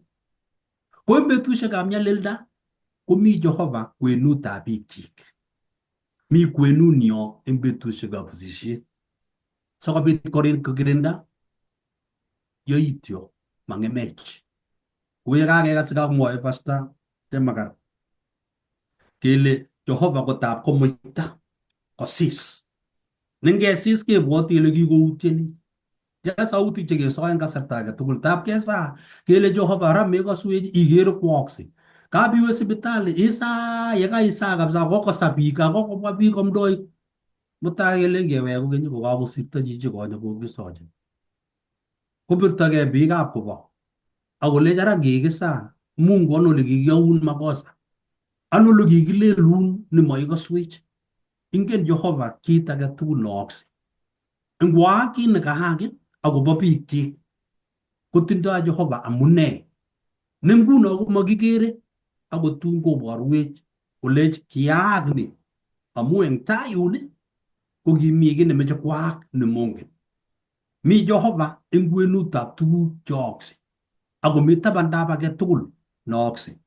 Ko eng betusiekab nyalilda komi Jehova kwenutab biikchik. Mi kwenunyo eng betusiekab usisiet. Sikobit kokirinda yoityo mang'emech. Kou yekakekas kamwoe Pastor Chemakar kele Jehova kotab komuita. Kosis. Nengesis kebwoti kele kikoutyenech. Ja sautik chekesoe en kasarta age tugul. Tab kesaa kele Jehova ra mekoswech ikere kwokse. Kabiwe sipitali isaa yekaisaa kabisa kokosa biik ako kobwa biik komdoik. Mutai kelen kewek kokeny kokakosirto chichi konye kokisochin. Kobirtogei biikab kobo akolech ara kikisaa Mungu ano ole kikiyoun makosa. Ano ole kikilelun nemoikoswech. Ingen Jehova kit age tugul neookse. Ngwaak kit nekaak akobo biikchik kotindoi Jehova amune ne nguno komokikere akot tun koborwech kolech kiaak ni amu eng tai yun ko kimi kiy nemeche kwaak nemongen. Mi Jehova eng kwenutab tuguk cheookse akomi tabandab age tugul neookse.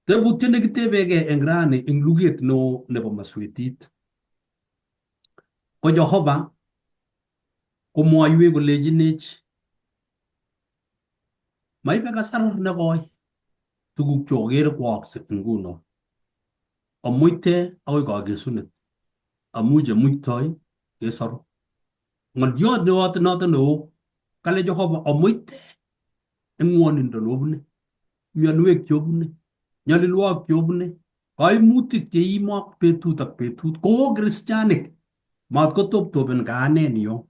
Tebutiet nekitebegei eng rani eng luget neo nebo maswetit ko Jehova komwoiwech kolechinech maibe kasar nekoi tuguk cheokere kwookse nguno. Amuite akoi kakesunet amu chemuitoi kesoru. Ng'oliot neoto noto neo kale Jehova amuite eng ng'wonindo nobune, mionwek cheobune, nyalilwogik cheobune, kaimutik cheimok betut ak betut ko kristianik mat kotoptopen kaanen yo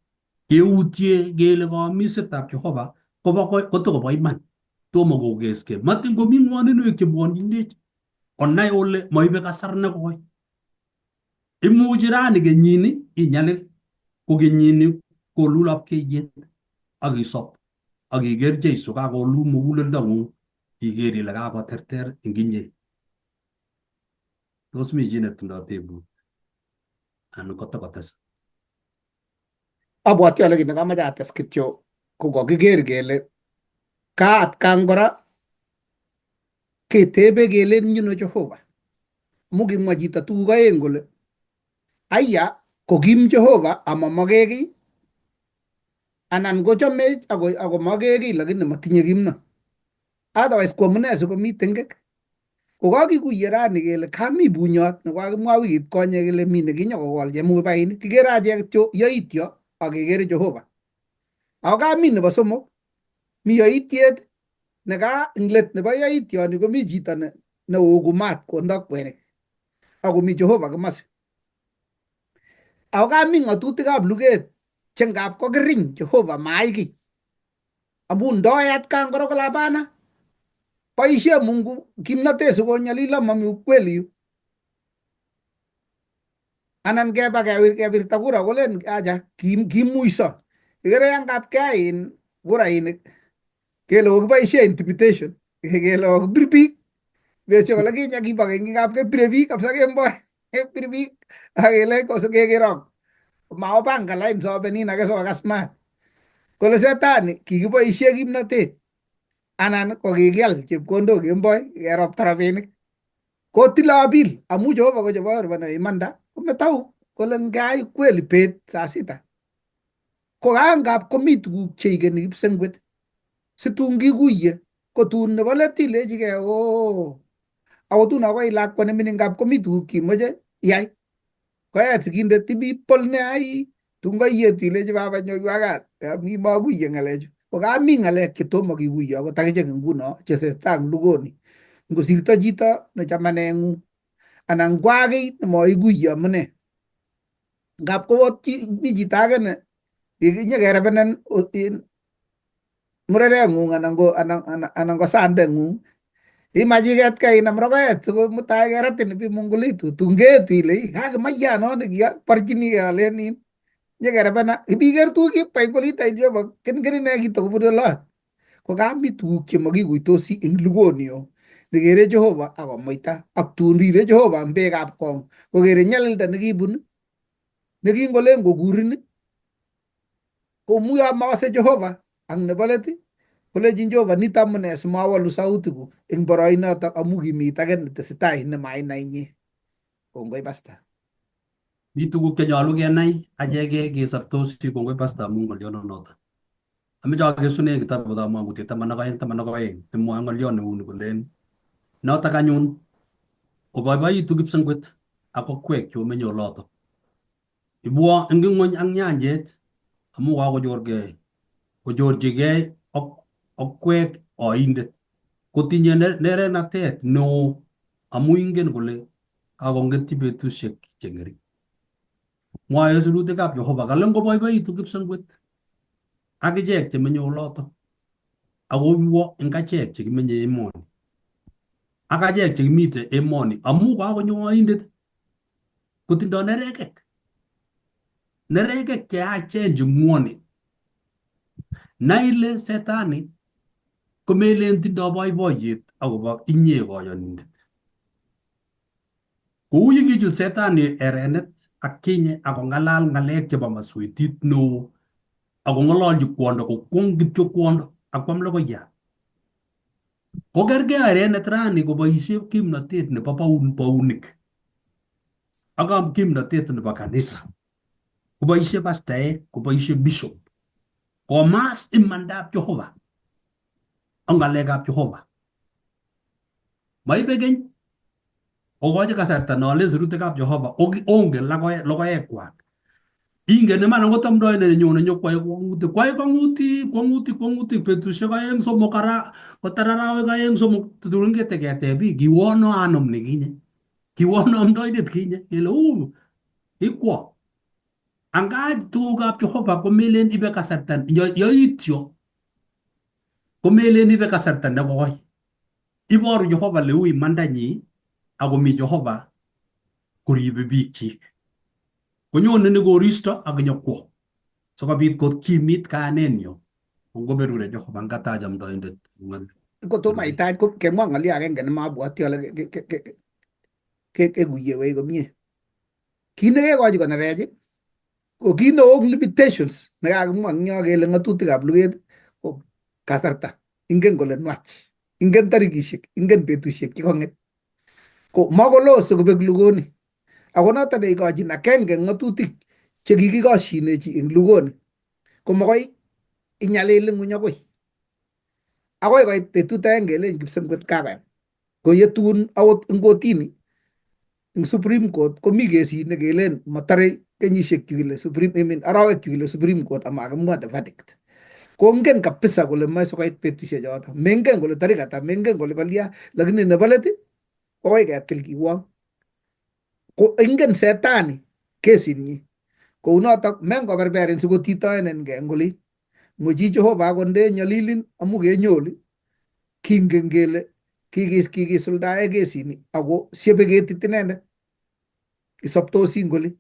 keutye kele kaamisetab Jehova kobo kotokobo iman tomo kokeskei matin komi ng'woninwek chebwonjinech onai ole moibe kasar nekoi. Imuchi rani kenyini inyalil ko kenyini kolul lapkeiyet ak isop ak iker Jeiso kakolul muguleldong'ung iker ile kakoterter eng inye. Tos mi chi netindoi tebut anan kotokotes? Abwoti ale kit nekamoche ates kityo ko kokiker kele ka atkan kora ketebe kelen nyuno Jehova. Amu kimwa chito tuguk aeng kole aya kokim Jehova amamake kiy anan kochomech ako make kiy lakini matinye kimno. Otherwise ko amune sikomi tengek. Kokakikuye rani kele kami bunyot nekokakimwa wikit konye kele mi nekinyokokol chemubainik kikere achek kityo yoityo ak kekere Jehova. Ako kami nebo somok mi yoityet neka eng let nebo yoityoni komi chito neokumat kondo kwenik akomi Jehova komasi. Ako kami ng'atutikab luget che ngap kokiriny Jehova maai kiy. Amu ndoi atkan kora kole hapana boisie Mungu kimnatet sikonyalilo mami ukweli yu. Anan keba kebirta kura kolen acha kimuiso. Ikere yan kap keai in kurainik kele kokiboisie intimidation kele kokibir biik besio kole kinya kibo keny kap kebire biik kabisa kemboi kebir biik ak kele kekerok maopanga lain sobenin ake sikokas maat. Kole setani kikiboisie kimnatet anan ko kikial chepkondok kemboi keropta rabinik kotile appeal amu Jehova ko chebo nebo imanda kometau kole ngai kweli bet saa sita. Ko kangap komi tuguk cheikeni kipsengwet situn kikuye ko tun nebo let ilechigei oo ako tun akoi lakwa nemining ngap komi tuguk cheimoche iyai. Koyat sigindet ibipol ne ai tun koiyetu ilechi baba nyoiwa kat mi makuye ng'alechu. Ko kami ng'alek chetomo kikuye akot akichek nguno chetesetai eng lugoni. Ngosirto chito ne chamaneng'ung anan kwaak kiy nemoikuye amune. Ngap kowot mi chito age ne nyekerebenen murereng'ung anan ko anan ko sandeng'ung imach iketkei inam rogoet siko mutai keratin ibimungulitu tun keetu ile kakimaiyan no nekiaborchinigei alen in nyekerebena ibiker tuguk kikwai kolinda Jehova ken ine kitokobun olot. Ko kami tuguk chemakikuitosi eng lugoni yo nekere Jehova akomuita ak tun rire Jehova eng beekab kong kokere nyalilda nekibun nekingolen kokurin komuyo makase Jehova ak nebo let kolechin Jehova nito amune simawolu sautikuk eng boroinotok amu kimi age netesetai nemainai inye. Kongoi pastor. Mi tuguk chenyolu kenai acheke kesobtosi kongoi pastor amu ng'oliononoto. Ameche akesune kitabutab Mwangutiet 12:12 nemwoe ng'oliot neuni kolen notok anyun oboiboitu kipsengwet ak okwek cheomenye oloto. Ibwo eng ing'wony ak nyanjet amu kakochorgei kochorchigei ak okwek oindet. Kotinye nerenatet neo amu ingen kole kakong'etyi betusiek che ng'ering. Mwae sirutikab Jehova kale ngoboiboitu kipsengwet ak ichek chemenye oloto akoiwo eng achek chekimenye emoni ak achek chekimite emoni amu kakonyo oindet kotindo nerekek nerekek cheyachen cheng'wonen. Nai ile setani komelen tindo boiboiyet akobo inye koyonindet. Kou yekichut setani erenet ak kinye akong'alal ng'alek chebo maswetit neo akong'ololchi kwondo kokwong kityo kwondo akwam logoiyat. Kokergei erenet rani koboisie kimnotet nebo baunik ak kimnotet nebo kanisa. Koboisie pastaek, koboisie bishop. Komas imandab Jehova ak ng'alekab Jehova. Maibe keny okochi kasarta nolen sirutikab Jehova ongen logoekwak. Ingen iman angot amdoindet nenyone nyokwoe kwong'utik, kwae kwong'utik, kwong'utik, kwong'utik betusiek oeng somok ara kotar arawek oeng somok tutun keteketeb biik kiwono anom nikinye. Kiwono amdoindet kinye kele u ikwo. Angach tugukab Jehova komelen ibe kasarta yoityo komelen ibe kasarta nekoi. Iboru Jehova leu imandanyi akomi Jehova koribe biikchik. Konyone ni koristo ak nyokwo sikobit kokimit kayanenyo. Ngoberure Jehova ngatach amdoindet. Kotomo itach ko kemwa ng'olyo agenge nemabwoti ale kekuyewech komie. Kit nekekochi konerech ko kit neo limitations nekakimwa eng yo kele ng'atutikab luget ko kasarta. Ingen kole nwach, ingen tarikishek, ingen betusiek chekong'et. Ko makoloo sikobek lugoni. Ako noton neikochin akenge eng ng'atutik chekikikoshinechi eng lugoni. Ko makoi inyalil ing'uny akoi. Akoi koit betut agenge kelech kipsengwet kakoyam. Ko yetun akot eng kotini eng Supreme Court komi kesit nekelen motore kenyisiek chu kile Supreme, I mean, arawek chu kile Supreme Court amakimwa the verdict. Kongen kabisa kole moe sikoit betusiek choto. Mengen kole tarik ata, mengen kole kolya, lakini nebo let kokoi ketil kiwong. Ko ingen setani kesinyi. Kounotok mengoberberin sikotitoenengei eng olin. Ngochi Jehova akot nyalilin amu kenyoli kingen kele kikisuldae kesini ako siebe ketit inendet. Isoptosi eng oli.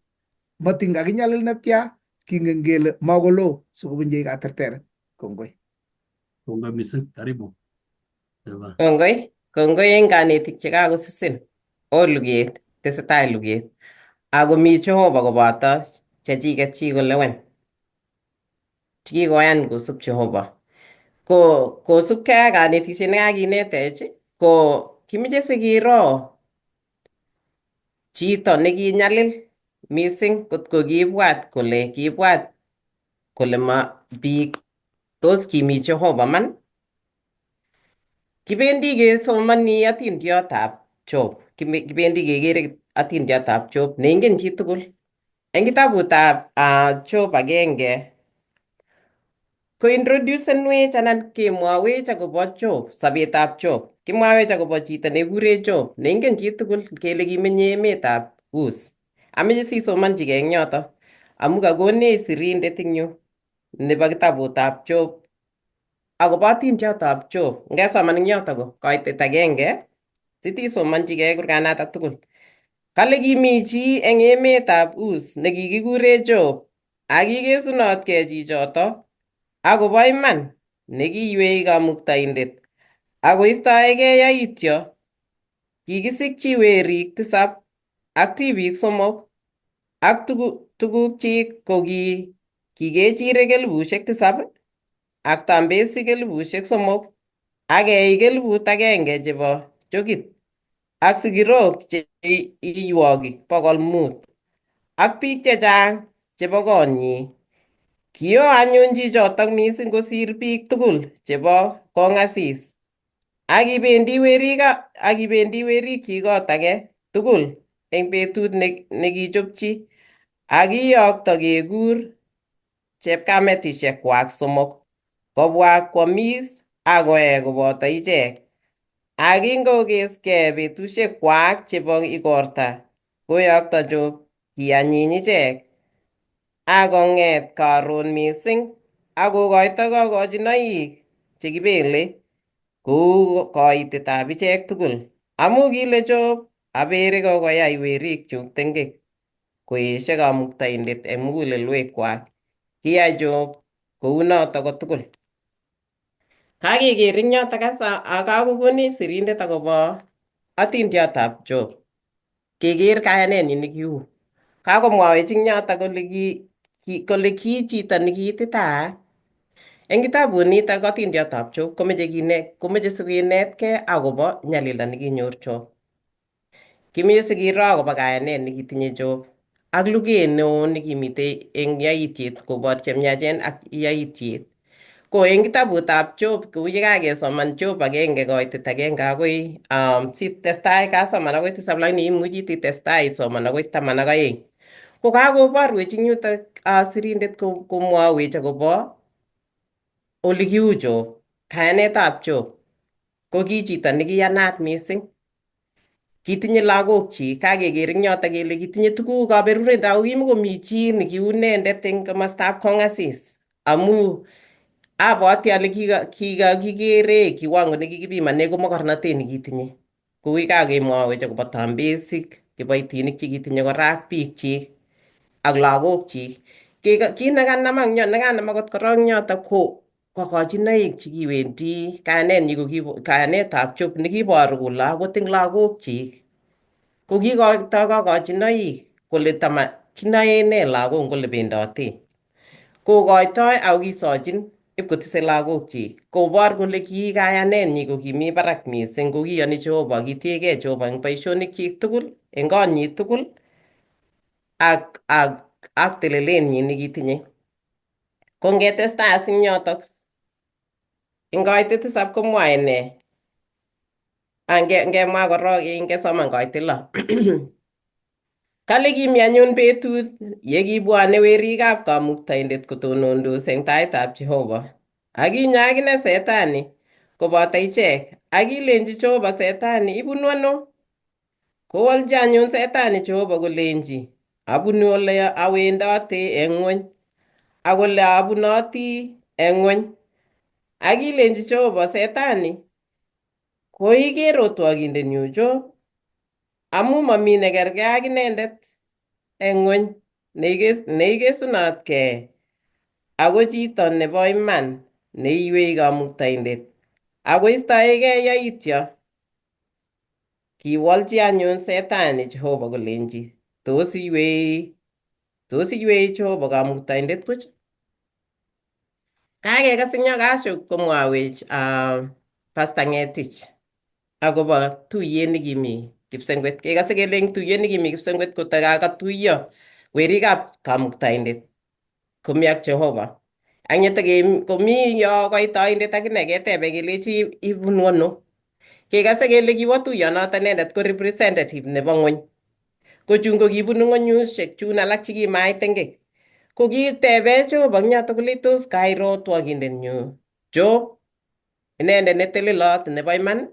Matin kakinyalil netya kingen kele makoloo sikobunchi katerteret. Kongoi. Kongoi missing, karibu. Kongoi, kongoi eng kanetik chekakosisin. O luget, tesetai luget. Ako mi Jehova koboto chechiket chi kolewen. Chekikoyan kosub Jehova. Ko kosubkei ak kanetisiet nekakinetech ko kimoche sikiro chito nekinyalil mising kotko kiibwat kole ma biik tos kimi Jehova man. Kibendi kesomoni atindiotab Job. Kibendi kekere atindiotab Job neingen chitugul. Eng kitabutab Job agenge ko introducenwech anan kemwowech akobo Job, sobetab Job. Kimwowech akobo chito nekikure Job neingen chitugul kele kimenye emetab Uz. Ameche sisomonchigei eng yoto amu kakonech sirindet eng yu nebo kitabutab Job akobo atindiotab Job. Ngesoman eng yoto ko koitet agenge sitisomonchigei kurganatak tugul. Kale kimi chi eng emetab Uz nekikikure Job ak kikesunotkei chichoto akobo iman nekiywei kamuktaindet akoistoegei yaityo. Kikisikchi werik 7 ak tibik 3 ak tugukchik ko ki kechirek 7,000 ak tambesik 3,000 ak eik 1,000 chebo chokit ak sikirok che iywoki 500 ak biik chechang chebo konyi. Kio anyun chichotok mising kosir biik tugul chebo kong'asis. Ak kibendi werikchik kot age tugul eng betut nekichopchi ak kiyokto kekur chepkametishekwak somok kobwa kwomis ak koe koboto ichek. Ak kingokeskei betushekwak chebo igorta, koyokto Job kianyiny ichek ak kong'et karon mising ak kokoito kokochinoik chekibelei kou koitetab ichek tugul. Amu kile Job, abere kokoyai werikchuk tengek koesho Kamuktaindet eng mugulelwekwak. Kiyai Job kounoto kotugul. Kakeker eng yotok kasa kakokonech sirindet akobo atindiotab Job. Keker kayanenyi nekiu. Kakomwawech eng yotok kole kole ki chito nekiititaat. Eng kitabut nitok atindiotab Job komeche kinet komeche sikinetkei akobo nyalilda nekinyor Job. Kimeche sikiro akobo kayanet nekitinye Job ak luget neo nekimitei eng yaityet kobor chemyachen ak yaityet. Ko eng kitabutab Job kou yekakesoman Job agenge koitet agenge akoi sitestai kasoman akoi tisab lakini imuchi itestai isoman akoi 12. Ko kakoborwech eng yutok sirindet komwowech akobo ole kiu Job, kayanetab Job. Ko ki chito nekiyanat mising. Kitinye lagokchik, kakeker eng yotok kele kitinye tuguk kaberuret ako kimakomi chi nekiu inendet eng komostab Kongasis amu abwati ale kikakikere kiwango nekikipimane ko mokornotet nekitinye. Kou kakemwowech akobo tambesik, kiboitinik chekitinye kora ak biikchik ak lagokchik. Kit nekanama eng yo nekanam akot korok eng yotok ko kokochinoik chekiwendi kayanenyi ko kayanetab Job nekiboru kole akot eng lagokchik ko kikoito kokochinoik kole tama kinoe nee lagok ngole bendote. Kokoitoi ako kisochin ipkotise lagokchik kobor kole ki kayanenyi ko kimi barak mising ko kiyoni Jehova kitiegei Jehova eng boisionikchik tugul eng konyi tugul ak ak ak telelenyi nekitinye. Ko ngetestai as eng yotok eng koitet tisab komwoe nee? Ngemwa korok ngesoman koitet lo. Kale kimi anyun betut ye kibwone werikab Kamuktaindet kotonondos eng taitab Jehova. Ak kinyo akine Setani koboto ichek ak kilenji Jehova Setani ibunu ano? Kowolchi anyun Setani Jehova kolenji abunu ole awendote eng ng'wony ak ole abunoti eng ng'wony. Ak kilenji Jehova Setani koiker otwokindenyu Job amu mami nekerkei ak inendet eng ng'wony neikesunotkei ako chito nebo iman neiywei Kamuktaindet ako istoegei yaityo. Kiwolchi anyun Setani Jehova kolenji tos iywei Jehova Kamuktaindet buch? Kakekas eng yo kasho komwowech Pastor Ngetich akobo tuyet nekimi Kipsengwet. Kekase kele eng tuyet nekimi Kipsengwet ko takakatuiyo werikab Kamuktaindet komi ak Jehova. Ak nyetok komi yo koitoindet akine ketebe kelechi ibunu ano. Kekase kele kiwo tuiyonoto inendet ko representative nebo ng'wony. Ko chun ko kibunu ng'wenyushek chun alak chekimait tengek. Ko kitebe Jehova eng yotok kole tos kairo otwokindenyu Job inendet netelelot nebo iman.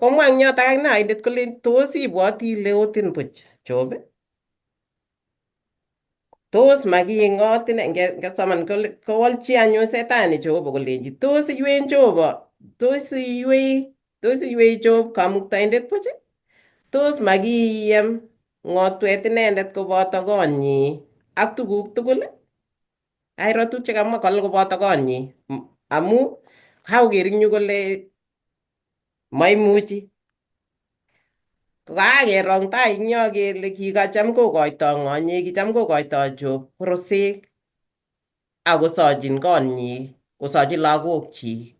Komwa eng yotok akine oindet kole tos ibwoti ile otin buch Job? Tos making'ot ine ngesoman kowolchi anyun Setani Jehova kolenji tos iywei Jehova tos iywei Job Kamuktaindet buch? Tos makiyem ng'otwet inendet koboto konyi ak tuguk tugul? Kairo tuguk chekamwa kole koboto konyi amu kakoker eng yu kole maimuchi. Kakero eng tai eng yo kele kikacham kokoitoi ng'onyi kicham kokoitoi Job korosek akosochin konyi kosochin lagokchik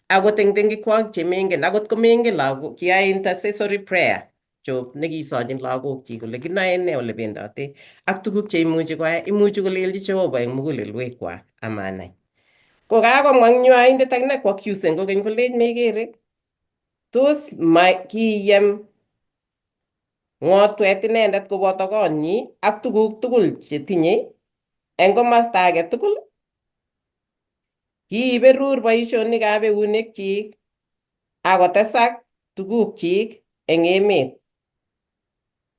akot eng tengikwok chemengen akot komengen lagok kiyoe intercessory prayer Job nekisochin lagokchik kole kinoe nee ole bendote ak tuguk cheimuchi koyai imuchi kolelchi Jehova eng mugulelwekwak amanai. Ko kakomwa eng yu oindet akine ko accusen kokeny kolech mekere tos ma kiyem Ng'otwet inendet koboto konyi ak tuguk tugul chetinye eng komasta age tugul. Kiiberur boisionikab eunekchik akotesak tugukchik eng emet.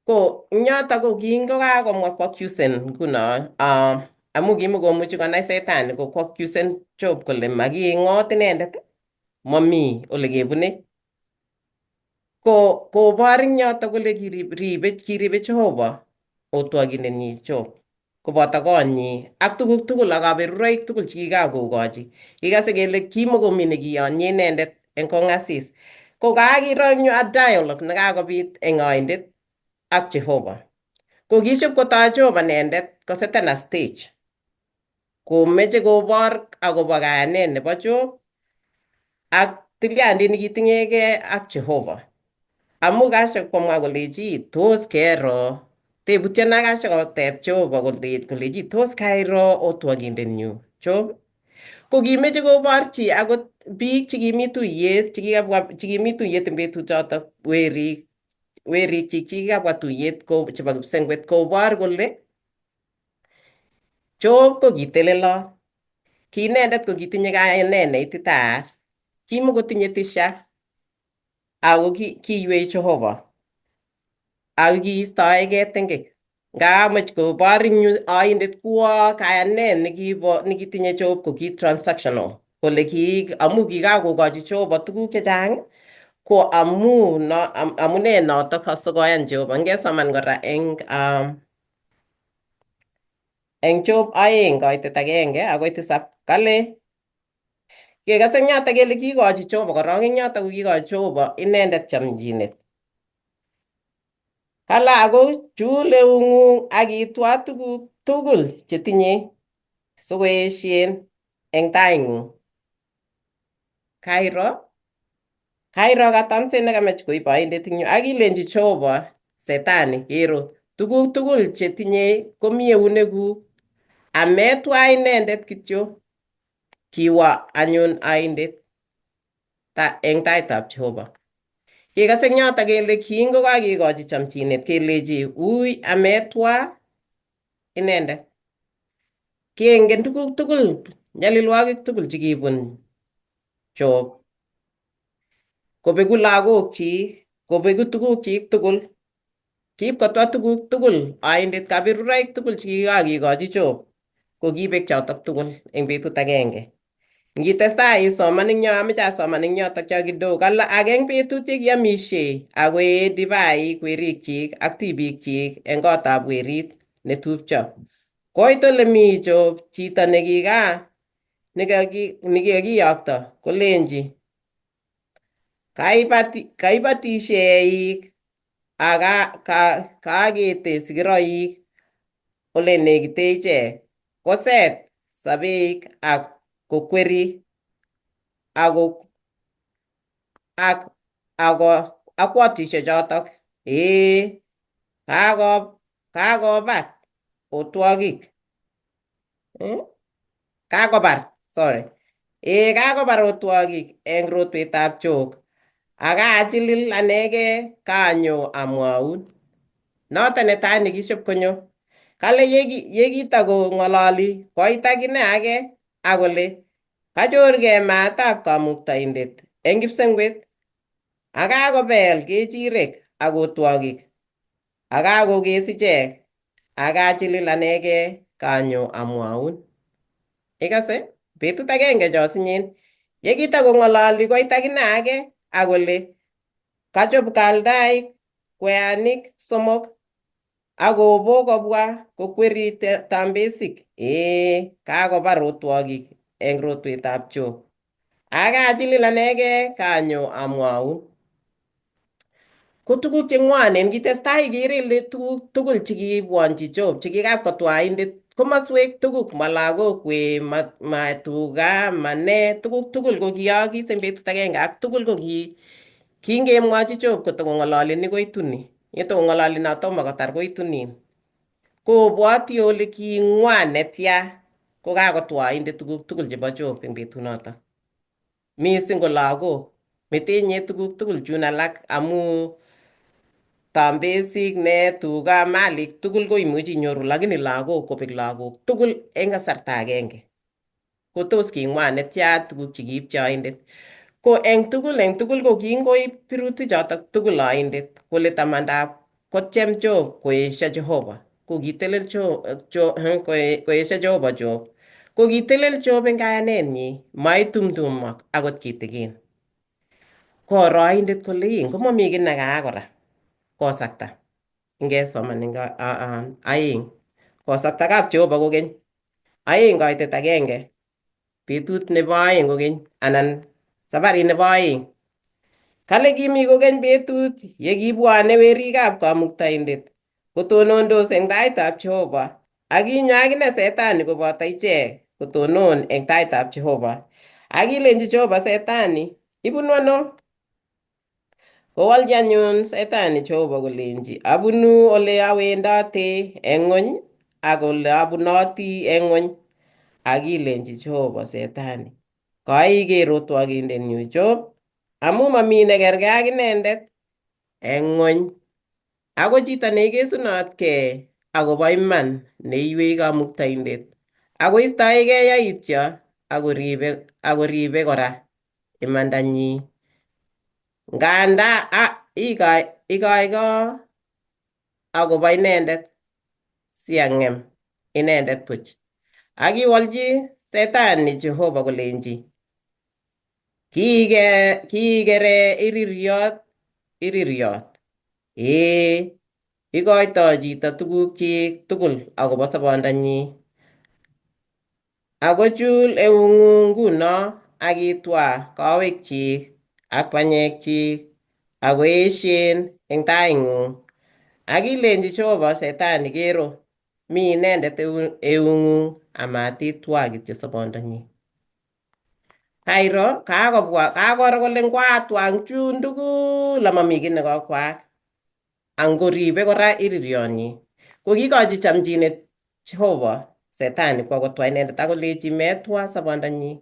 Ko ing yoto ko kingokakomwa koaccuseen nguno amu kimukomuchi konai setani ko koaccuseen Job kole makingot inendet, mami ole kebune. Ko kobor ing yoto kole kiribe kiribe Jehova otwokindenyi Job koboto konyi ak tuguk tugul ak kaberuroik tugul chekikakokochi. Ikase kele kimokomi nekiyonye inendet eng kong'asis. Ko kakiro eng yu a dialogue nekakobit eng oindet ak Jehova. Ko kiship kotoi Job inendet koseten a stage. Komeche kobor akobo kayanet nebo Job ak tilyandit nekiting'egei ak Jehova. Amu kashe komwa kolechi tos kero tebutiet na kashe koteb Jehova kolechi tos kairo otwokindenyu Job ko kimeche koborchi akot biik chekimi tuyet chekikabwa chekimi tuyet eng betut chotok werik werik chik chekikabwa tuyet ko chebo kipsengwet kobor kole Job ko kitelelot. Ki inendet ko kitinye kayanet neititaat. Kimukotinye tisha ako kiywei Jehova ako kiistoegei tengek. Ngamach kobor ing yu oindet kuo kayanet nekibo nekitinye Job ko ki transactional kole ki amu kikakokochi Jehova tuguk chechang ko amu no, amune notok asikoyan Jehova. Ngesoman kora eng Job 2:1 akoi 7 kale kekase eng yoto kele kikochi Jehova korok eng yoto ko kikochi Jehova inendet chomchinet. Kale ako chul eung'ung ak itwa tuguk tugul chetinye sikoesien eng taing'ung. Kairo Kairo katamset nekamach koib oindet eng yu ak ilenchi Jehova setani kero tuguk tugul chetinye komi eunekuk ametwa inendet kityo kiwo anyun oindet eng taitab Jehova. Kekase eng yoto kele kingokakekochi chomchinet kelechi ui ametwa inendet. Kengen tuguk tugul nyalilwogik tugul chekibun Job. Kobeku lagokchik, kobeku tugukchik tugul. Kiib kotwa tuguk tugul oindet kaberuroik tugul chekikakekochi Job ko kibek chotok tugul eng betut agenge. Ngitestai isoman eng yo ameche asoman eng yotok yo kidogo kale age eng betut yekiamishe akoee divaik werikchik ak tibikchik eng kotab werit netupcho. Koit ole mi Job chito nekikakiyokto kolenji kaibatishe eik ak kaakete sigiroik ole nekite ichek. Koset sobeik ak kokweri ako ak ako akwatishe chotok ee kakobar otwogik kakobar sorry ee kakobar otwogik eng rotwetab Job ak achilil anegei kaanyo amwaun. Noto netai nekishop konyo. Kale yekitokong'ololi koit akine age akole kachorgei maatab kamuktaindet eng kipsengwet ak kakobel kechirek ak otwogik ak kakokes ichek ak achilil anegei kanyo amwaun. Ikase? Betut agenge chosinyen yekitokong'ololi koit akine age akole kachop kaldaik kweanik somok akobo kobwa kokweri tambesik ee kakobar otwogik eng rotwetab Job. Akachilil anegei kanyo amwaun. Ko tuguk cheng'wanen kitestai ikere ile tuguk tugul chekibwonchi Job chekikapkotwaindet komoswek tuguk ma lagok we ma, ma tuga ma ne tuguk tugul ko kiyookis eng betut agenge ak tugul ko ki kingemwochi Job kotokong'ololi ni koitu ni yetokong'ololi no tomo kotar koitu nin. Kobwoti ole king'wan netya kokakotwaindet tuguk tugul chebo Job eng betunotok. Mising ko lagok metenye tuguk tugul chun alak amu Tambesik ne tuga malik tugul ko imuchi inyoru lakini lagok kobek lagok tugul eng kasarta agenge. Kotos king'wan netya tuguk chekiipchi oindet. Ko eng tugul ko kingoib birutik chotok tugul oindet kole tamandap kotyem Job koesio Jehova. Ko kitelel Job, koesio Jehova Job. Ko kitelel Job eng kayanenyi, maitumtumok akot kitikin. Koro oindet kole ii ngomami kiy nekaak kora kosakta. Ngesoman eng aeng. Kosakta kap Jehova kokeny. Aeng kaitet agenge. Betut nebo aeng kokeny anan sabarit nebo aeng. Kale kimi kokeny betut ye kibwane werikab kamuktaindet kotonondos eng taitab Jehova ak kinyo akine Setani koboto ichek kotonon eng taitab Jehova. Ak kilenji Jehova Setani, ibunu ano? Kowolchi anyun Setani Jehova kolenji, abunu ole awendote eng ng'ony ak ole abunoti eng ng'ony. Ak kilenji Jehova Setani, koiker otwokindenyu Job, amu mami nekerkei ak inendet eng ng'ony. Ako chito neikesunotkei akobo iman neiywei kamuktaindet, ako istoegei yaityo akoribe kora imandanyi. Nganda ikoikoo akobo inendet siang'em inendet buch. Ak kiwolchi Setani Jehova kolenji, kiikere iriryot iriryot. Ee, ikoitoi chito tugukchik tugul akobo sobondanyi. Ako chul eung'ung nguno ak itwa kowekchik ak panyekchik ak koeshen eng taing'ung. Ak kilenji Jehova Setani kero, mi inendet eung'ung amatitwa kityo sobondanyi. Kairo kakobwa kakoro kole ngwatwa eng chun tugul amami kiy nekokwaak. Angoribe kora iriryonyi. Ko kikochi chamchinet Jehova Setani kwo kotwa inendet akolechi metwa sobondanyi.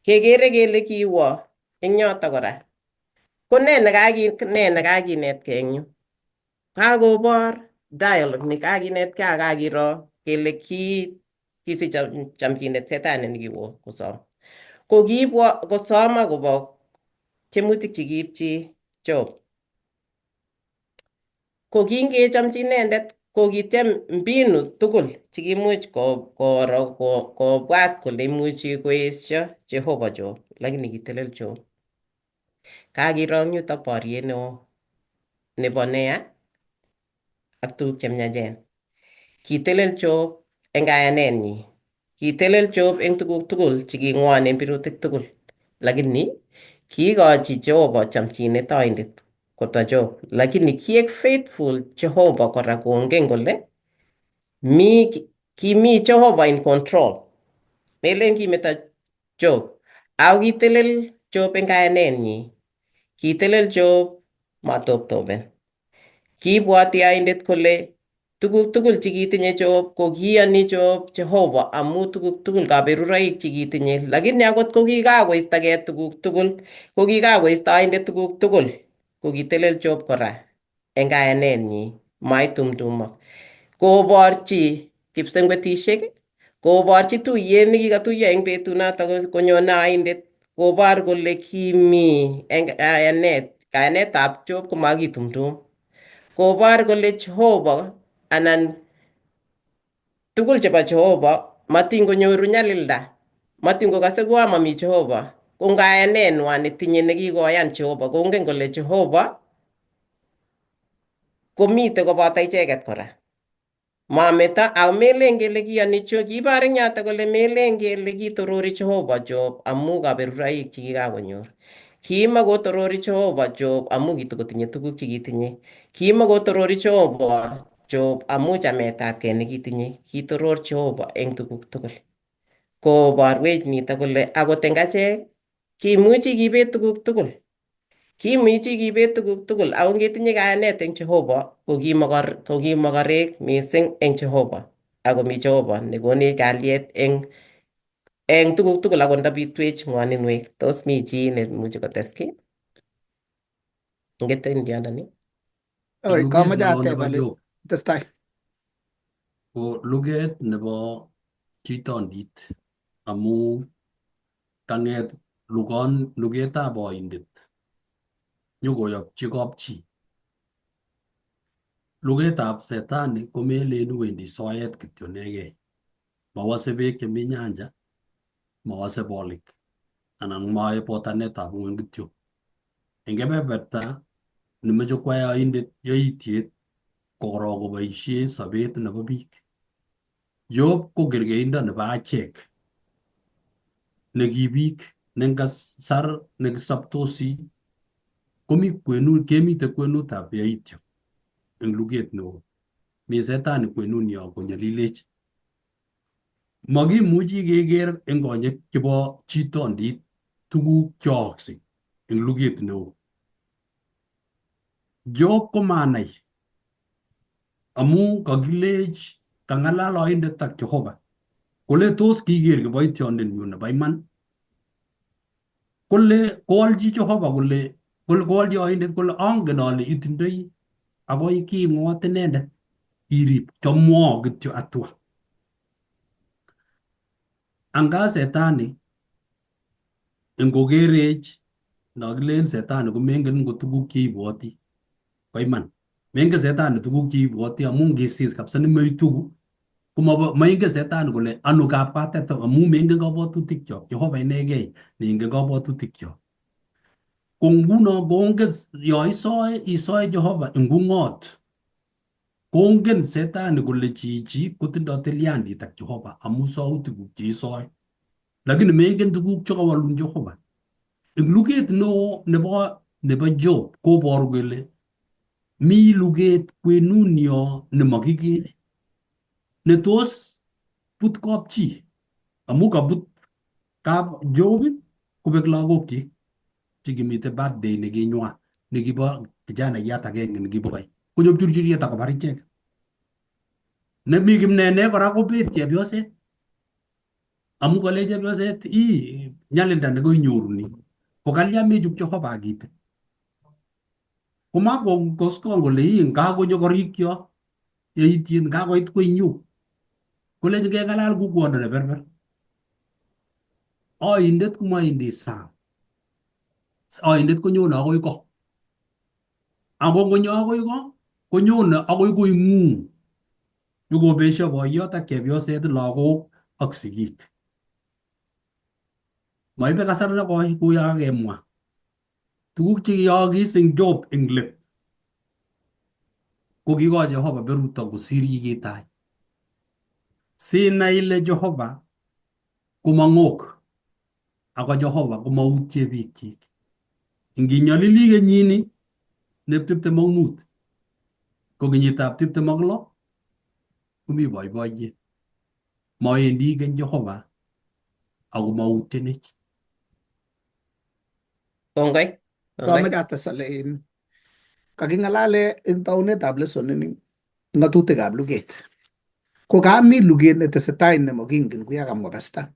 Kekere kele kiwo eng yoto kora. Ko ne nekakinetkei eng yu? Kakobor dialogue ni kakinetkei ak kakiro kele kisich chamchinet Setani nekiwo kosom. Ko kibwa kosom akobo tiemutik chekiipchi Job. Ko kingechomchi inendet ko kitiem mbinu tugul chekimuch koro kobwat kole imuchi koesio Jehova Job, lakini kitelel Job. Kakiro eng yutok boriet neo nebo neya ak tuguk chemiachen. Kitelel Job eng kayanenyi. Kitelel Job eng tuguk tugul cheking'wonen birutik tugul. Lakini kiikochi Jehova chamchinet oindet kotwa Job. Lakini kiek faithful Jehova kora kongen kole kimi Jehova in control. Melen kimeto Job. Ako kitelel Job eng kayanenyi. Kitelel Job matoptoben. Kibwoti oindet kole tuguk tugul chekitinye Job ko kiyoni Job Jehova amu tuguk tugul kaberuroik chekitinye. Lakini akot ko kikakoistogei tuguk tugul, ko kikakoisto oindet tuguk tugul, ko kitelel Job kora eng kayanenyi, maitumtumok. Koborchi kipsengwetishek, koborchi tuyet nekikatuiyo eng betunoto konyone oindet, kobor kole kimi eng kayanet, kayanetab Job komakitumtum. Kobor kole Jehova anan tugul chebo Jehova matin konyoru nyalilda, matin kokase koa mami Jehova. Ko kayanenwa netinye nekikoyan Jehova kongen kole Jehova komite koboto icheket kora. Mameto ako melen kele kiyoni kibor eng yoto kole melen kele kitorori Jehova Job amu kaberuroik chekikakonyor. Kimakotorori Jehova Job amu kitokotinye tuguk chekitinye. Kimakotorori Jehova Job amu chametabgei nekitinye. Kitoror Jehova eng tuguk tugul. Koborwech nito kole akot eng achek kimuchi kibet tuguk tugul. Kimuchi kibet tuguk tugul ako ngetinye kayanet eng Jehova ko kimokorek mising eng Jehova. Ako mi Jehova nekonech kalyet eng tuguk tugul akot ndabitwech ng'waninwek. Tos mi chi nemuchi kotes kiy? Ngetindiondoni? Eng Oi, luget kamache neo ateb nebo ale Job testai. Ko luget nebo chitondit amu kang'et lugetab oindet nyokoyopchi kapchi. Lugetab setani komelen wendi soet kityo inegei. Mawase beek chemi nyanja, mawase bolik anan maye botanetab ng'weny kityo. Eng kebeberta nemeche kwai oindet yaitiet kokorok koboisie sobet nebo biik. Job ko kerkeindo nebo achek neki biik ne kasar nekisoptosi komi kwenut kemite kwenutab yaityo eng luget neo. Mi setani kwenunyo konyalilech. Makimuchi keker eng konyek chebo chitondit tuguk cheooksei eng luget neo. Job komanai amu kakilech kang'alal oindet ak Jehova kole tos kiker kiboitiondenyu nebo iman kole kowolchi Jehova kole kowolchi oindet kole angen ale itindoi akoi kiing'ot inendet irib chomwo kityo atua. Anga setani ngokerech nokilen setani komengen ngo tuguk cheibwoti ko iman mengen setani tuguk cheibwoti amu ngisis kabisa nemeitugu komobo moingen setani kole ano kabwatet amu mengen kabwatutikchok Jehova inegei neingen kabwatutikchok ko nguno kongen yo isoe isoe Jehova eng ung'ot kongen setani kole chichi kotindo tilyandit ak Jehova amu sautikuk cheisoe lakini mengen tuguk chekawolun Jehova eng luget neo nebo Job koboru kole mi luget kwenunyo nemokikere netos but kapchi amu kabut kap Job kobek lagokchik chekimite birthday nekinywa nekibo kijanaiyat agenge nekiboe konyo pchurchuriet akobar icheket nemi kimnene kora kobet chepyoset amu kale chepyoset ii nyalilda nekoinyoru ni ko kalya mechub Jehova akibet komakoskon kole ii ngakonyo korikyo yeityet ngakoit koinyu kolechin keng'alal ku kwondo ne berber oindet komoendi sang oindet konyone akoi ko ako ngonyo akoi ko konyone akoi koing'ung nyokobesio boiyot ak chepyoset lagok ak sigik maibe kasarta nekoi kou ya kakemwa tuguk chekiyookis eng Job eng let ko kikochi Jehova beruto kosir kikitai sinai ile Jehova komang'ok ako Jehova komautye biikchik nginyolili kenyini neb 25 ko kenyitab 26 komi boiboiyet mowendi keny Jehova ako mautyenech. Kongoi. Kongoi. Kameche ates ale in kaking'alale eng taunetab lesson ini ng'atutikab luget. Ko kami luget netesetai nemokingen kuya kamwa pasta.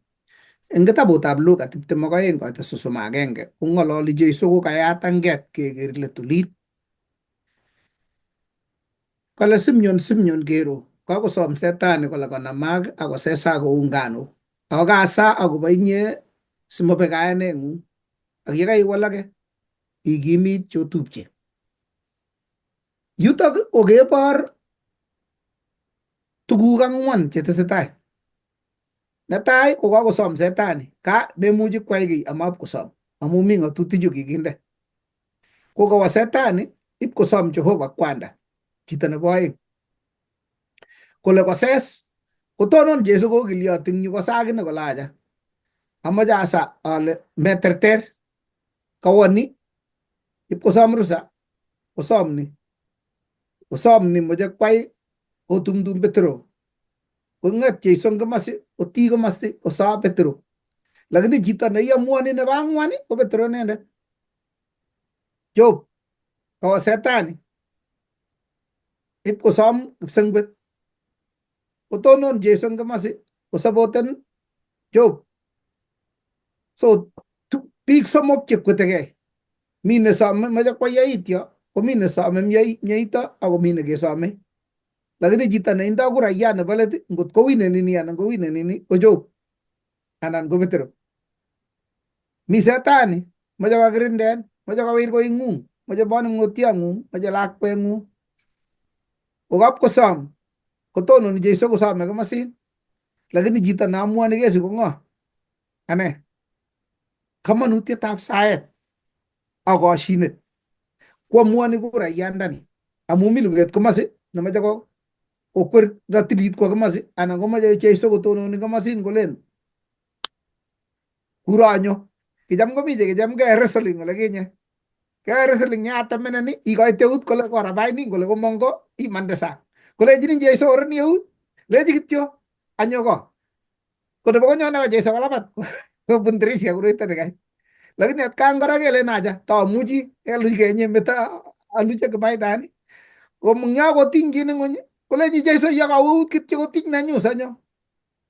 Eng kitabutab Luka 22 koite 31 kong'ololi Jesu kokayat anget keker ile tulin. Kale Simeon Simeon kero kakosom setani kole konamak akosesa kou nganuk. Ako kasa akobo inye simobek kayaneng'ung. Ak yekaiwalake ikimit chotupche. Yutok kokebor tuguk ang'wan chetesetai. Netai ko kakosom setani ka memuchi kwai kiy amap kosom amu mi ng'atutichu kikinde. Ko kawo setani ip kosom Jehova kwanda chito nebo oeng kole koses kotonon Jesu kokiliot eng yu kosa akine kole acha amache asa ale meterter kawoni ip kosom rusa kosom ni kosom ni moche kwai kotumtum Petro kong'et Jesu eng komasi kotii komasi kosaa Petro lakini chito neiamuani nebo ang'wan ko Petro inendet. Job kawo setani ip kosom kipsengwet kotonon Jesu eng komasi kosapoten Job. So biik somok chekwetegei mi nesome moche kwai yaityo Komi nesome mieito ak komi nekesome. Lakini chito neindo kurayat nebo let ngot kowineni ni anan kowineni ni ko Job anan ko Petero. Mi setani moche kokirinden, moche kowir koing'ung, moche bonung'otiong'ung, moche lakweng'ung. Kokap kosom, kotononi Jeiso kosome komosin. Lakini chito neamuoni kesi ko ng'o? Ane. Komonutietab saet ak koshinet koamuoni kurayandani amu mi luget komosi nemoche kokwer ratilit kwo komosi anan komoche Jeiso kotononi komosin kolen kuronyo. Kicham komi chekicham keyoe wrestling ole kinye. Keyoe wrestling yatemenen ikoite eut kole korabainin kole komong ko imande sang. Kolechinin Jeiso oroni eut, lechi kityo anyo ko. Ko nebo konyone ko Jeiso kolabat kobun dirisha koroito nikai. Lakini atkan kora kelen acha tamuchi keluchkei inye meto aluche kibaitani. Ko mung'yo koting'chin ng'weny kolechi Jeiso yakawo eut kityo kotiny nenyu sanyo.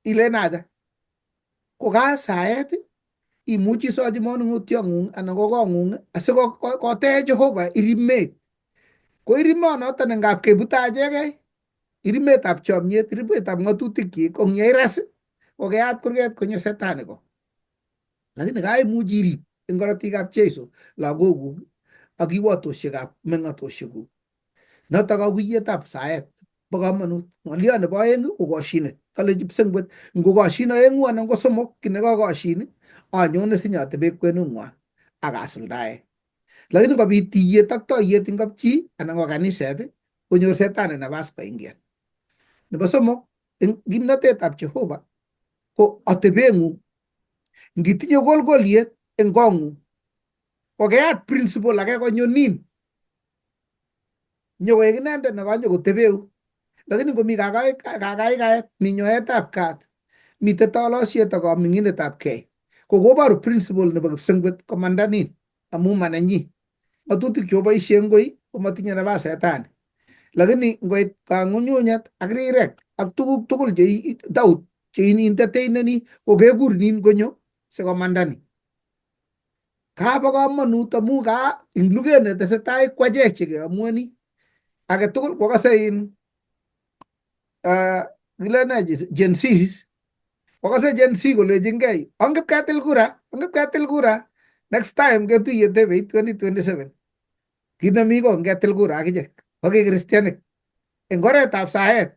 Ilen acha. Ko ka saet imuchi isochi manung'otiong'ung anan ko kong'ung asikotech Jehova irimet. Ko irimonoton ngap kebute achekei, irimetab chomyet, irimetab ng'atutikyik, ko ngyeires ko keyat kurget konyo setani ko. Lakini kaimuch irib eng korotikab Jeiso lagokuk ak kiwatoshekab meng'atoshekuk. Notok kaguiyetab saet bo komonut. Ng'olyo nebo oeng ko koshinet. Kale chipsengwet ngokoshin oeng'u anan ko somok kit nekokoshin anyone sinyatebe kwenung'wang ak asuldae. Lakini ngobit tiyet ak toiyet eng kapchi anan ko kaniset konyor setani nafas koingian. Nebo somok eng kimnatetab Jehova ko atebeng'ung. Ngitinye kolkoliet eng kong'ung ko keyat principle age konyo nin nyokoek inendet nekanyo kotebeu. Lakini ngomi kakaikaet, mi nyoetab kat, mitei tolosiet ak kaming'inetab kei, ko koboru principle nebo kipsengwet komanda nin amu manenyi. Ng'atutik cheoboisien koi komatinye nafas setani. Lakini ngoit kang'unyunyet ak rirek ak tuguk tugul che doubt che entertaineni ko kekur nin konyo sikomanda ni. Kabo komonut amu ka ing luget netesetai ko achek chekeamuani age tugul kwakase in kilen nee Gen Zs kwakase Gen Z kolechinkei ongip ketil kura, ongip ketil kura, next time ketuiye tebeit 2027. Kit nemi ko ngetil kura akichek ko ki kristianik eng oretab saet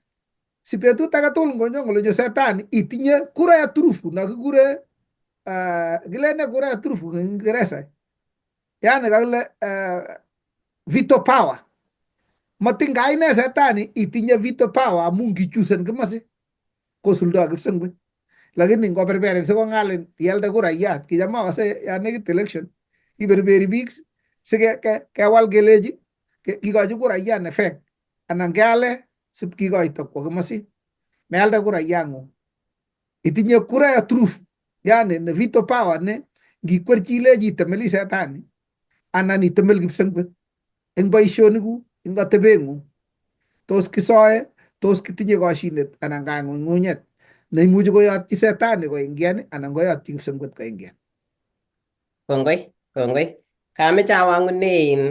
si betut age tugul ngonyo ngolonyo setani itinye kura ya turufu nokikure kilen nee kura ya turufu eng Kiingereza yani kakile veto power. Matin kaine setani itinye veto power amu ngichusen komosi kosuldo kipsengwet. Lakini ngoberberin sikong'alin ialde kurayat kicham akose ya nekit election iberberi biik sikewal kelechi kikochi kurayat ne fake anan keale sip kikoito kwo komosi. Mealde kurayatng'ung. Itinye kura ya truth yani ne veto power ne ngikwerchi ilechi itemeli setani anan itemel kipsengwet eng boisionikuk eng atebeng'ung. Tos kisoe, tos kitinye koshinet anan kang'ung'unyet neimuchi koyotyi setani koingian anan koyotyi kipsengwet koingian. Kongoi, kongoi. Kameche awang'une in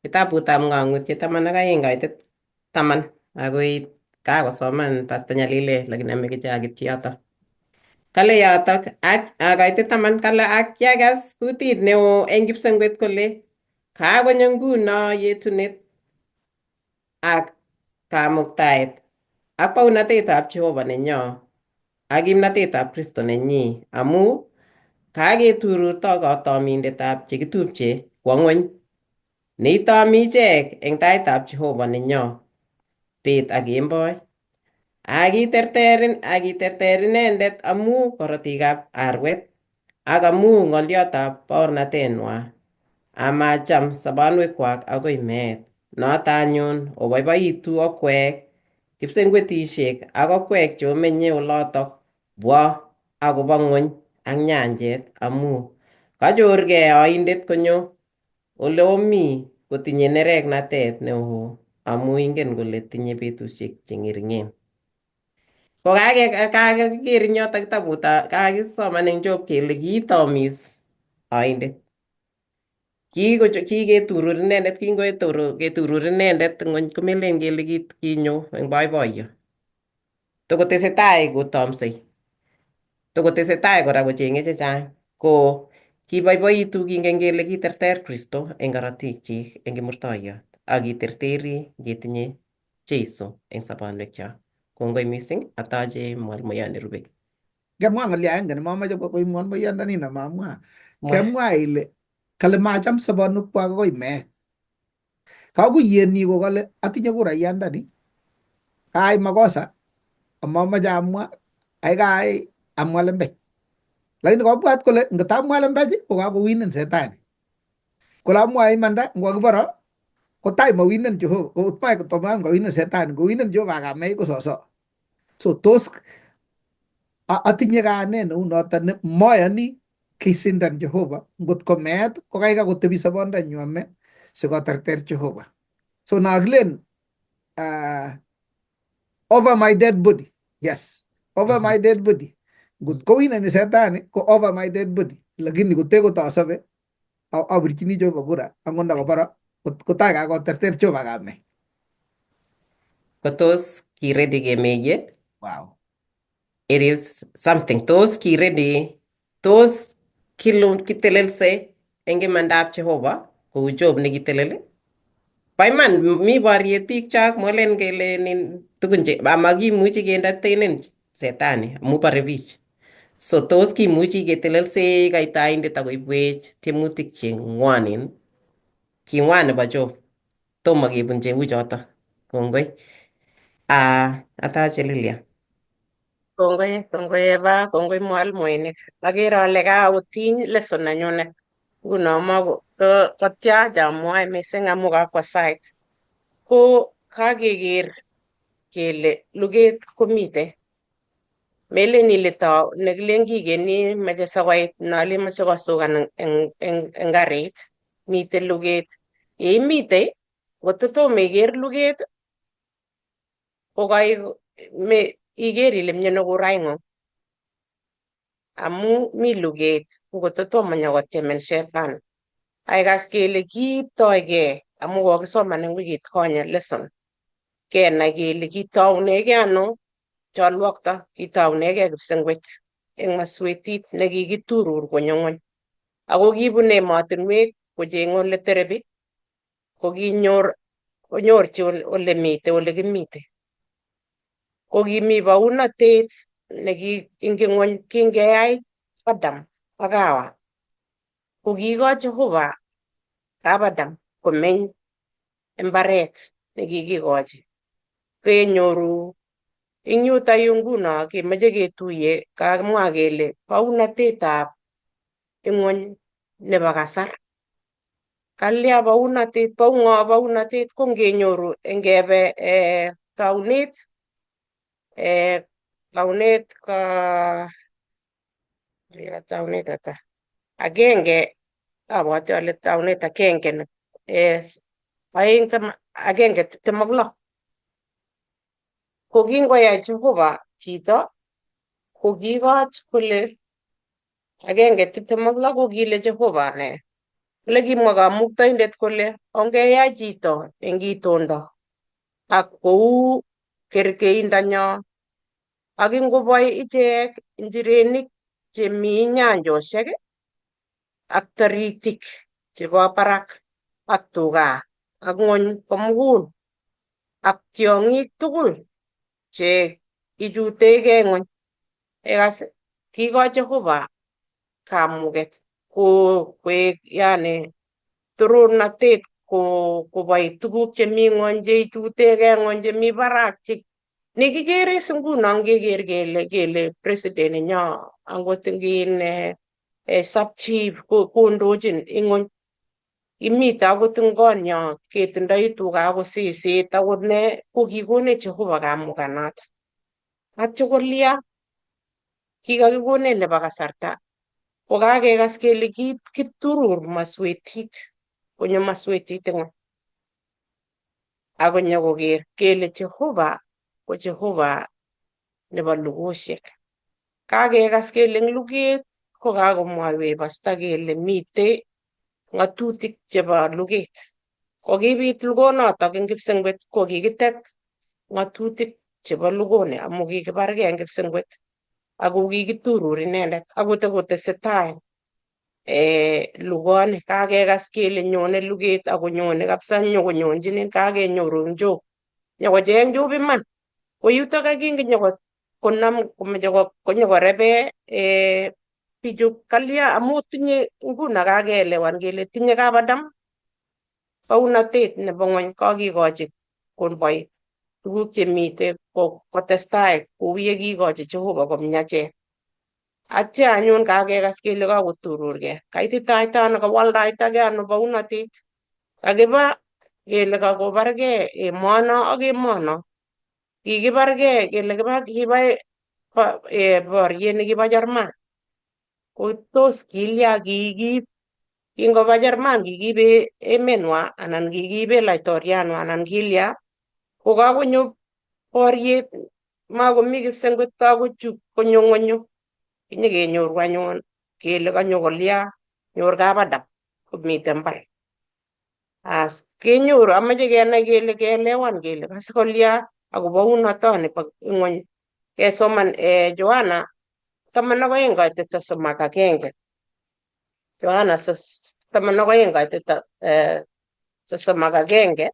kitabutab Ng'ang'utiet 12 kaitet 10 akoi kakosoman Pastor Nyalile lakini ameche akityi yotok. Kale yotok ak kaitet 10 kale ak kiakas kutit neo eng kipsengwet kole kakonyo nguno yetunet ak kamuktaet ak baunatetab Jehova nenyo ak kimnatetab Kristo nenyi amu kaketururto kotomindetab chekitupche kwo ng'weny neitomi ichek eng taitab Jehova nenyo bet ak kemboi. Akiterter inendet amu korotikab arwet ak amu ng'olyotab baornatenwa amacham sobonwekwak akoi meet. Noto anyun oboiboitu okwek kipsengwetisiek ak okwek cheomenye olotok bwa akobo ng'wony ak nyanjet amu kachorkei oindet konyo ole omi kotinye nereknatet neo amu ingen kole tinye betusiek che ng'ering'en. Ko kakeker eng yotok kitabutab kakisoman eng Job kele kiitomis oindet. Kiketurur inendet, kingoketurur inendet ng'ony komelen kele kinyo eng boiboiyo. Tokotesetai kotomsei, tokotesetai kora kocheng'e chechang. Ko kiboiboitu kingen kele kiterter Kristo eng korotikchik eng kimurtoiyot ak kiterteri ngetinye Jesu eng sobonwekchok. Kongoi mising, atoche mwalimuyon nerube. Kemwa ng'olyo agenge nemomoche koib mwalimuyondonino mamwa. Kemwa ile kale macham sobonwekwak akoi meet. Kakuyeni ko kale atinye kuraiyandani, kaai makosa amamoche amwa, kaikai amwa lembech. Lakini kobwat kole ngot amwa lembech ko kakowinen setani. Kole amwae imanda ngokiboro kotai mawinen Jehova, kotai kotomo kowinen setani, kowinen Jehova ak amei ko soso. So tos atinye kayanet neu noton ne moyoni kisindan Jehova ngot ko meet ko kaikai kotebi sobondanyu ame sikoterter Jehova. So nakilen over my dead body. Yes, over my dead body. Ngot kowineni setani ko over my dead body. Lakini kote kotosobe abirchini Jehova kura angot ndakoboro kotai kakoterter Jehova kame. Ko tos ki ready kemeye? Wow. It is something. Tos ki ready, tos kitelelse eng imandab Jehova kou Job nekitelel? Bo iman mi boriet biikchok, molen kele nin tugun che amakimuchi kientertainen setani amu bore biich. So tos kimuchi ketelelse kaitaindet akoibwech tiemutik che ng'wonen? King'wan nebo Job. Tomo kebun cheu chotok. Kongoi. Atache Lilia. Kongoi, kongoi Eva, kongoi mwalimuinik. Akere ale kautiny lesson nenyunet. Nguno mako kotyach amwae mising amu kakwa sait. Ko kakeker kele luget komite. Melen ile tau nekilen kikeni meche sikoit nole moche kosukan eng karit. Miten luget. Yeimite, ngot tomo iker luget, ko iker ile miano kuraing'ung. Amu mi luget ngot tomo nyokotiemen shetani. Aikas kele kiitoige amu kokisoman eng wikit konye lesson. Kenai kele kitounege ano cholwokto, kitounege kipsengwet eng maswetit nekikiturur konyo ng'ony. Ako kibun emotinwek kocheng'e ole terebi, ko kinyor konyorchi ole mite ole kimite. Ko kimi baunatet neki ing ng'ony kingeyai Adam ak Hawa. Ko kiikoch Jehova kap Adam komeny imbaret nekikikochi. Kenyoru eng yuto yu nguno kemoche ketuiye kakimwa kele baunatetab ing'ony nebo kasar. Kalya baunatet, bou ng'o baunatet ko ngenyoru ngebe taunet taunet ka taunet ata agenge abwati ale taunet agenge aeng agenge 26. Ko kingoyai Jehova chito ko kiikoch kole 1:26 ko kile Jehova ne? Kole kimwa kamuktaindet kole ongeyai chito eng itondo ak kou kerkeindonyo ak ingoboi ichek njirenik chemi nyanjosiek ak taritik chebo barak ak tuga ak ng'ony komugul ak tiong'ik tugul che ichutegei ng'ony. Ikas kiikoch Jehova kamuget ko koek yani torornatet kobai tuguk chemi ng'ony cheichutegei ng'ony chemi barak nekikere is nguno ngeker kele president nenyo angot ngin sub chief kondochin ing'ony imite akot eng konyo ketindoi tuga akot seset akot ne ko kikonech Jehova kamuganoto. Atyo kolya kikakikonech nebo kasarta ko kakekas kele kiturur maswetit konyo maswetit ing'ony akonyo koker kele Jehova ko Jehova nebo lugosiek. Kakekas kele eng luget ko kakomwaiwech pasta kele mitei ng'atutik chebo luget. Ko kibit lugonotok eng kipsengwet ko kikitet ng'atutik chebo lugoni amu kikibargei eng kipsengwet ako kikiturur inendet ako takotesetai lugoni kakekas kele nyone luget ako nyone kabisa nyokonyonchinin kakenyoru eng Job nyokocheng Job iman ko yutok akinge konam komeche konyokorebe bichu kalya amu tinye nguno kakeelewan kele tinye kabadam baunatet nebo ng'wony kakikochi koboi tuguk chemite kotestai kou ye kiikochi Jehova komiachen. Atya anyun kakekas kele kakotururgei kaititaita ano kawaldaitagei ano baunatet kakiba kele kakobargei emono ak emono kikibargei kele kiba boriet nekibo Jerman ko tos kilya kikiib kingoba Jerman kikiibe emenwa anan kikiibe laitorianwa anan kilya ko kakonyo boriet makomi kipsengwet kakochut konyo ng'onyo kinyekenyoru anyun kele kanyo kolya nyor kabadam komiten mbar as kenyoru amache kenai kele keelewan kele kasikolya akobo unotoni bo ng'ony kesoman Yohana 12 kaitet 31 Yohana 12 kaitet 31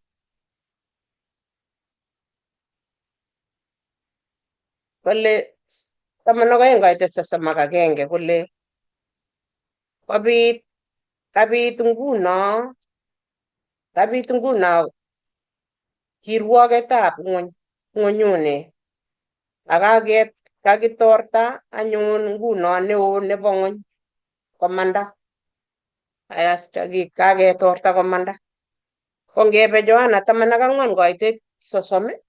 kole 12 kaitet 31 kole kobit kabit nguno kabit nguno kirwoketab ng'wony ng'wonyuni ak kakitorta anyun nguno neo nebo ng'wony komanda ayas kaketorta komanda ko ngebe Yohana 14 koitet 30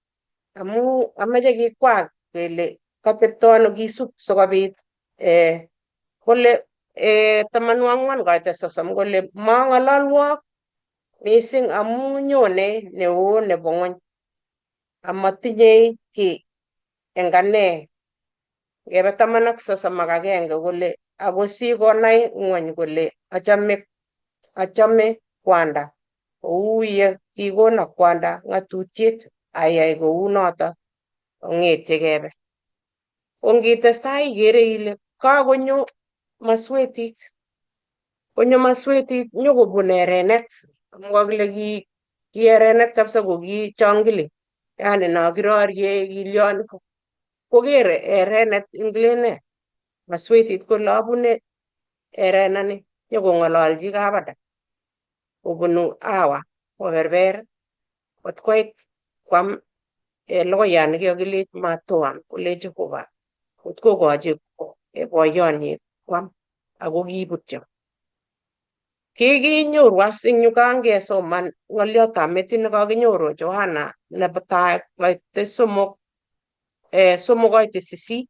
amu ameche kikwak kele katepto ano kisub sikobit kole 14 koitet 30 kole mang'alalwok mising amu nyone neo nebo ng'wony amatinyei kiy eng ane ngebe 31 kole ako sikonai ng'wony kole achame kwanda kou ye kikono kwanda ng'atutiet ayai kou noto ong'etye kebe. Ko ngitestai ikere ile kakonyo maswetit konyo maswetit nyokobun erenet amu kakile ki erenet kabisa ko ki chongili yani no kirorie kilion koker erenet inglene maswetit kole abune erenani nyokong'ololchi kabada kobunu Hawa koberber kot koit kwam logoiyat nekikakilech matoam kolech Jehova kot kokochi boyonyi kwam ako kibutyo. Kikinyoru as eng yu kangesoman ng'oliotab metit nekakinyoru Yohana nebo tai koite 3 3 koite 8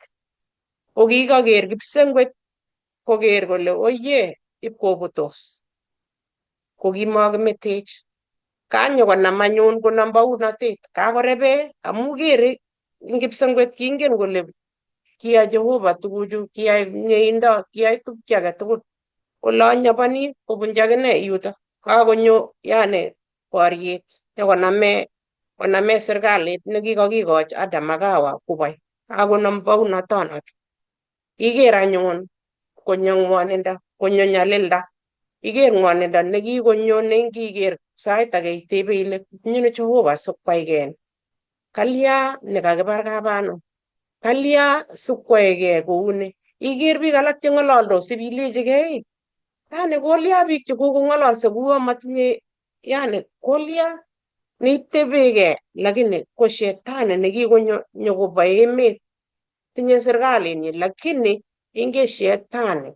ko kikaker kipsengwet koker kole oye ipkobutos ko kimakimetech kanyo konam anyun konam baunatet kakorebe amu kere eng kipsengwet kingen kole kiyai Jehova tuguchu kiyai mieindo kiyai tuguk age tugul kole anyapani kobunchi akine yuto kakonyo yani boriet nyokoname koname serikalit nekikakikoch Adam ak Hawa kobai kakonom baunotonoto iker anyun konyo ng'wonindo konyo nyalilda iker ng'wonindo nekikonyo nengiker sait age itebe ile nyone Jehova sikwaigei ni kalya nekakibar kabano kalya sikwaigei kouni iker biik alak cheng'ololdos ibilechigei yani kolya biik chekokong'ololse kuo matinye yani kolya neitebegei lakini ko shetani nekikonyo nyokobo emet tinye serikalinyi lakini ingen shetani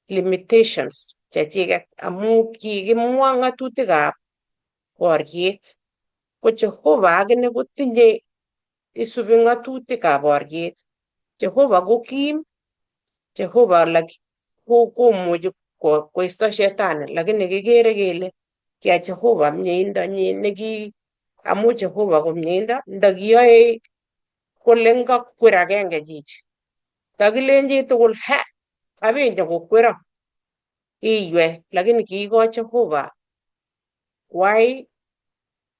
limitations chechiket amu kikimwa ng'atutikab boriet ko Jehova akine kotinye isubi ng'atutikab boriet Jehova ko kim Jehova komuchi koisto shetani lakini kikere kele kia Jehova mieindonyin neki amu Jehova ko mieindo ndakiyoe kole ngakwer agenge chichi takilen chitugul he abendi kokwero Iywei lakini kiikoch Jehova kwai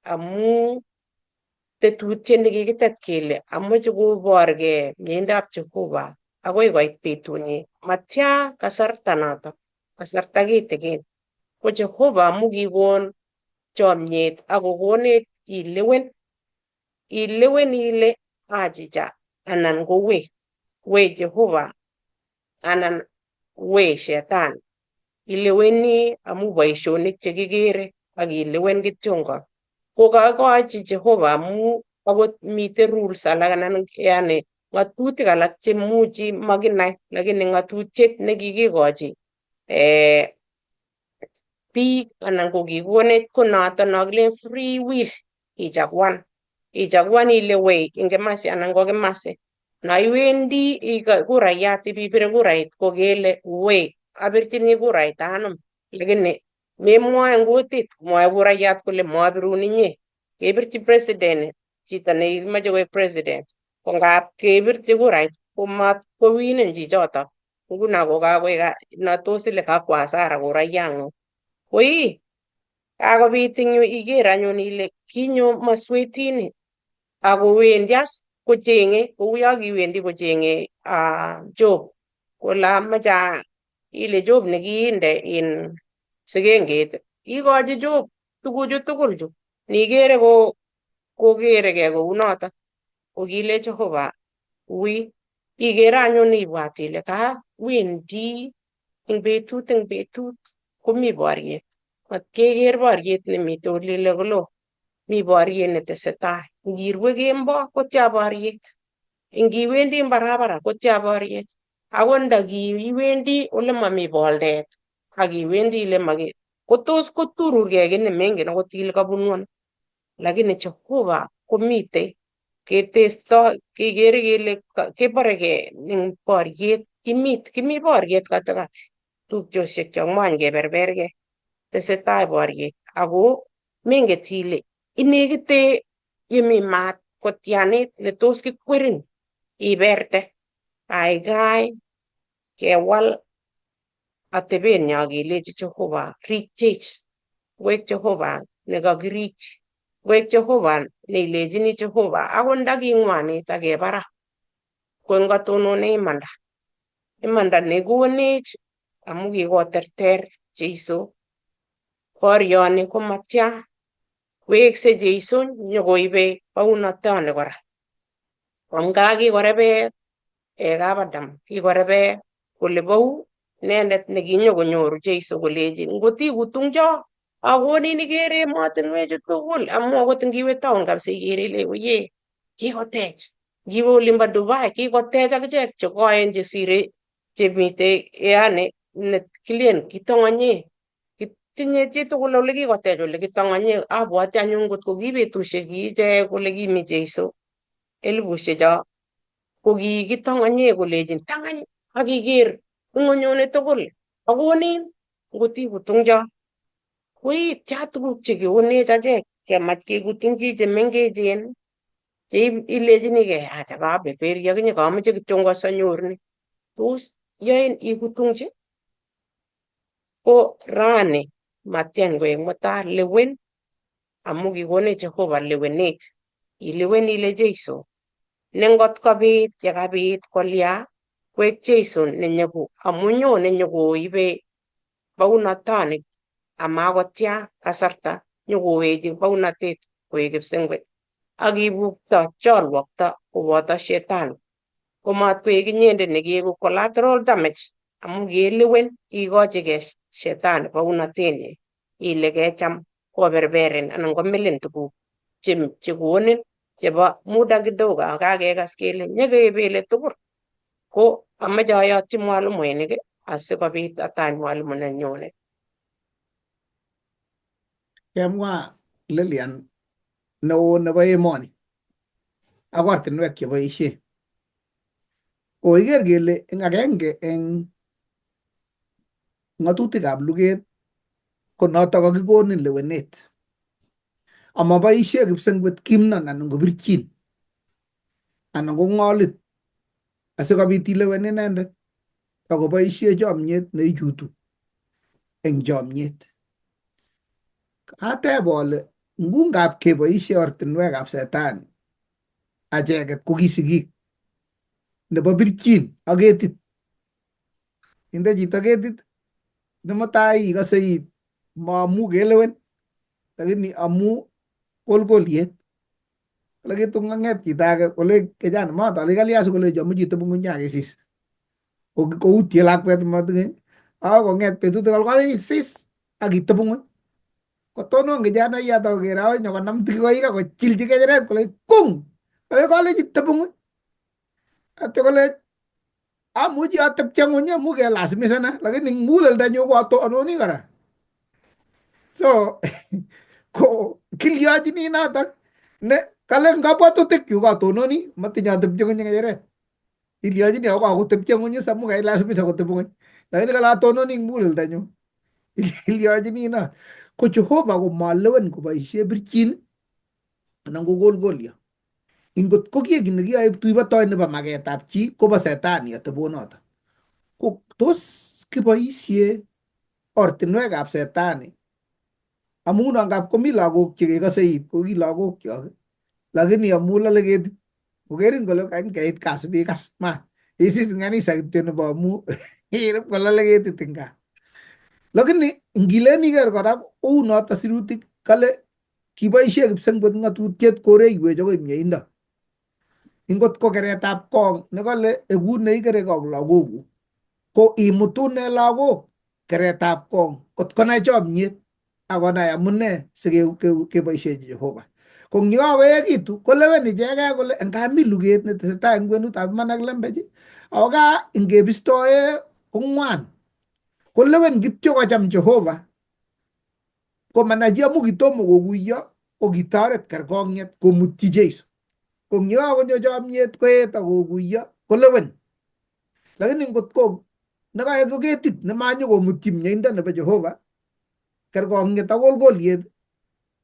amu tetutiet nekikitet kele amoche koborgei mieindab Jehova akoi koit betunyi. Matya kasarta noto, kasarta kitikin. Ko Jehova amu kikon chomyet ak kokonech ilewen, ilewen ile achicha anan ko we, we Jehova anan we shetani. Ileweni amu boisionik chekikere ak ilewen kityongon. Ko kakochi Jehova amu akot mitei rules alak anan yani ng'atutik alak chemuchi makinai lakini ng'atutiet nekikikochi biik anan ko kikonech ko noto no kilen free will, ichaguan, ichaguan ile wei eng kimasi anan ko kimasi. No iwendi kurayat ibipire kurait ko kele wei apirchini kurait anum, lakini memwoe eng kutit, mwoe kurayat kole mobirun inye. Kepirchi president, chito neimoche koik president, ko ngap kepirchi kurait komat kowinen chichoto. Nguno ko kakoik notos ile kakwo hasara kurayang'ung. Koi kakobit eng yu iker anyun ile kinyo maswetini akowendi as kocheng'e kouyo kiwendi kocheng'e Job kole amoche ile Job nekiinde in sikenget ikochi Job tuguchu tugul chu nikere ko kokerekei kounoto kokile Jehova ui ikere anyun ibwat ile ka wendi eng betut komi boriet, matkeker boriet nemite olile kolo, mi boriet netesetai. Ngirue kembo kotya boriet, ngiwendi eng barabara kotya boriet, akot ndakiwendi ole mami boldet ak iwendi ile maki kotos kotururgei kiy nemengen akot ile kabunu ano, lakini Jehova komitei ketesto kekere kele keborekei eng boriet kimit kimi boriet katikati tupchosiek cho ng'wany keberbergei, tesetai boriet ako menget ile inekite yemi maat kotyanit netos kikwerin iberte. Kaikai kewal atebenyo kelechi Jehova rikchech, wek Jehova nekakirikchi, wek Jehova neilechini Jehova akot ndaking'wanit ak kebara ko ngatonone imanda, imanda nekonech amu kikoterter Jeiso borioni komatya wekse Jeiso nyokoibe bounotoni kora. Nga kikorebe kap Adam, kikorebe kole bou inendet nekinyokonyoru Jeiso kolechi ngot ikutungcho akonin ikere emotinwechu tugul amu akot ngiwe town kabisa ikere ile oye kikotech, ngiwe olimbo Dubai kikotech akichek chekoen chesire chemitei yani kilen kitong'onye tinye chitugul ole kikotech ole kitong'onye. Abwati anyun ngot ko ki betusiek kiichek kole kimi Jeiso elipushek cho ko kikitong'onye kolechin tangany ak iker ing'onyuni tugul akonin ngot ikutungcho. Koi tya tuguk chekikonech achek kemach kekutungchi chemengechen che ilechinikei acha kabeberi akinye kamoche kityo sanyor ni tos yoin ikutungchi. Ko rani matyan koek mutai lewen amu kikonech Jehova lewenet, ilewen ile Jeiso ne ngot kobit yekabit kolya koek Jeiso nenyoku amu nyone nyokoibe bounotoni amakotya kasarta nyokowechi bounotet koek kipsengwet ak kibukto cholwokto koboto shetani komat koek inyendet nekieku collateral damage amu kelewen ikochigei shetani bounotenyi ile kecham koberberin anan komilin tuguk chekonin chebo muda kidogo ak kakekas kele nyekebele tugul. Ko amoche ayotyi mwalimuinik asikobit atach mwalimu nenyone. Kemwa Lilian neo nebo emoni ak ortinwek cheboishe. Kokiker kele eng agenge eng ng'atutikab luget ko notok kakikonin lewenet. Amaboishe kipsengwet kimnon anan kopirchin anan kong'olit asikobit ilewen inendet akoboishe chomyet neichutu. eng chomyet. Kateb ale ngungap keboisie ortinwekab setani acheket ko ki sigik nebo birchin ak ketit. Inde chito ketit nemutai ikose it maamu kelewen lakini amu kolkoliet. Kole kitun kong'et chito age kole kijana mato ale kalya sikolecho much iteb ng'weny akesis. Koutye lakwet matinye ako kong'et betut age kole sis ak iteb ng'weny. Kotonon kijanaiyat akoker akoi nyokonam tikikoik akochilchi ng'echeret kole kung kole kolechi teb ng'weny. Atyo kole amuchi atepche ng'weny amu kelasimisana lakini muguleldanyu ko atononi kora. So ko kilyochini notok ne kale eng kabwatutikyuk atononi matinye atepche ng'weny ng'echeret. Ilyochini ako kakotepche ng'weny is amu kailasimisa kotep ng'weny. Lakini kale atononi eng muguleldanyu. Ilyochini not. Ko Jehova ko malewen koboisie birchin anan ko kolkolyo. Ingot ko kiek nekiyoe ptuibotoi nebo maketab chi kobo setani atebonoto. Ko tos kiboisie ortinwekab setani amun angap komi lagok chekekose it ko ki lagokyok lakini amu lole ketit kokerin kole kany keit kaa sipikas ma isis eng kanisa kityo nebo amu irip kolole ketit eng kaa. Lakini ngilen iker kora kou noto sirutik kale kiboisie kipsengwet ng'atutiet koreiwech akoi mieindo. Ingot ko keretab kong nekale ekut neikere kong lagokuk ko imutune lagok keretab kong kot konai chomyet akonai amune sikeboisiechi Jehova. Ko eng yekakoekitu kolewen ichekei kole ngami luget netesetai eng kwenutab iman ak lembech ako ka ngebistoe kong'wan kolewen kityo kocham Jehova komanai chi amu kitomo kokuiyo ko kitoret kerkong'et komutyi Jesu. Ko eng yekakonyo chomyet koet ak kokuiyo kolewen. Lakini ngot ko nekaek ko ketit nemanyo komutyi mieindo nebo Jehova kerkong'et ak kolkoliet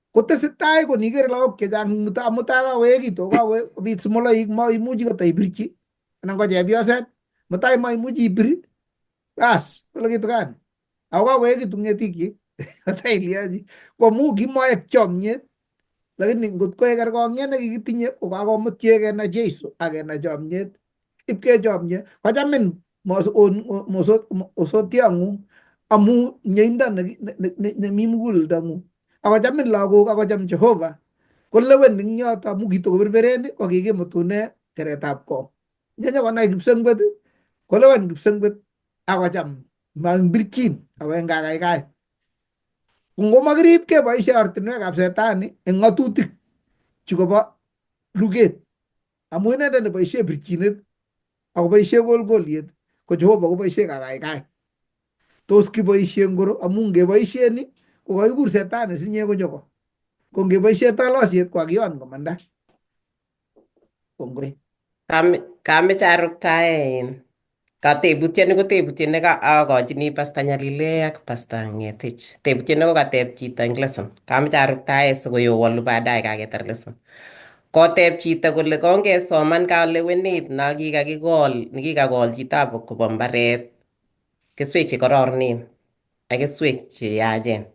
kotesetai ko niker lagok chechang mutai kakoekitu kakobit simoloik maimuchi kota ibirchi anan ko chepyoset mutai maimuchi ibir bas kole kitukan ako kakoekitu ng'etikchik kota ilyochi ko amu kimoek chomyet lakini ngot koek kerkong'et nekikitinye ko kakomutyech kenai Jesu ak kenai chomyet ipkechomye kochamin osotiong'ung amu mieindo nemi muguleldong'ung akochamin lagok akocham Jehova kolewen eng yoto amu kitokoberbereni ko kikimutune keretab kong. Nyenyokonai kipsengwet kolewen kipsengwet akocham mambirchin ako eng kakaikaet. Ngomakirib keboisie ortinwekab setani eng ng'atutik chu kobo luget amu inendet neboisie birchinet akoboisie kolkoliet ko Jehova koboisie kakaikaet. Tos kiboisie ngoro amu ngeboisie ni ko kakikur setani sinye konyo ko. Ko ngeboisie tolosiet ko kakiyon komanda. Kongoi. Kameche aruktae in katebutiet ni ko tebutiet ne akochini Pastor Nyalile ak Pastor Ngetich. Tebutiet ne kokateb chito eng lesson. Kameche aruktae sikoyowolu baadaye kaketar lesson. Koteb chito kole kongesoman kalewenet no kikakikol nikikakol chitab kobo mbaret keswek chekororonen ak keswek cheyachen.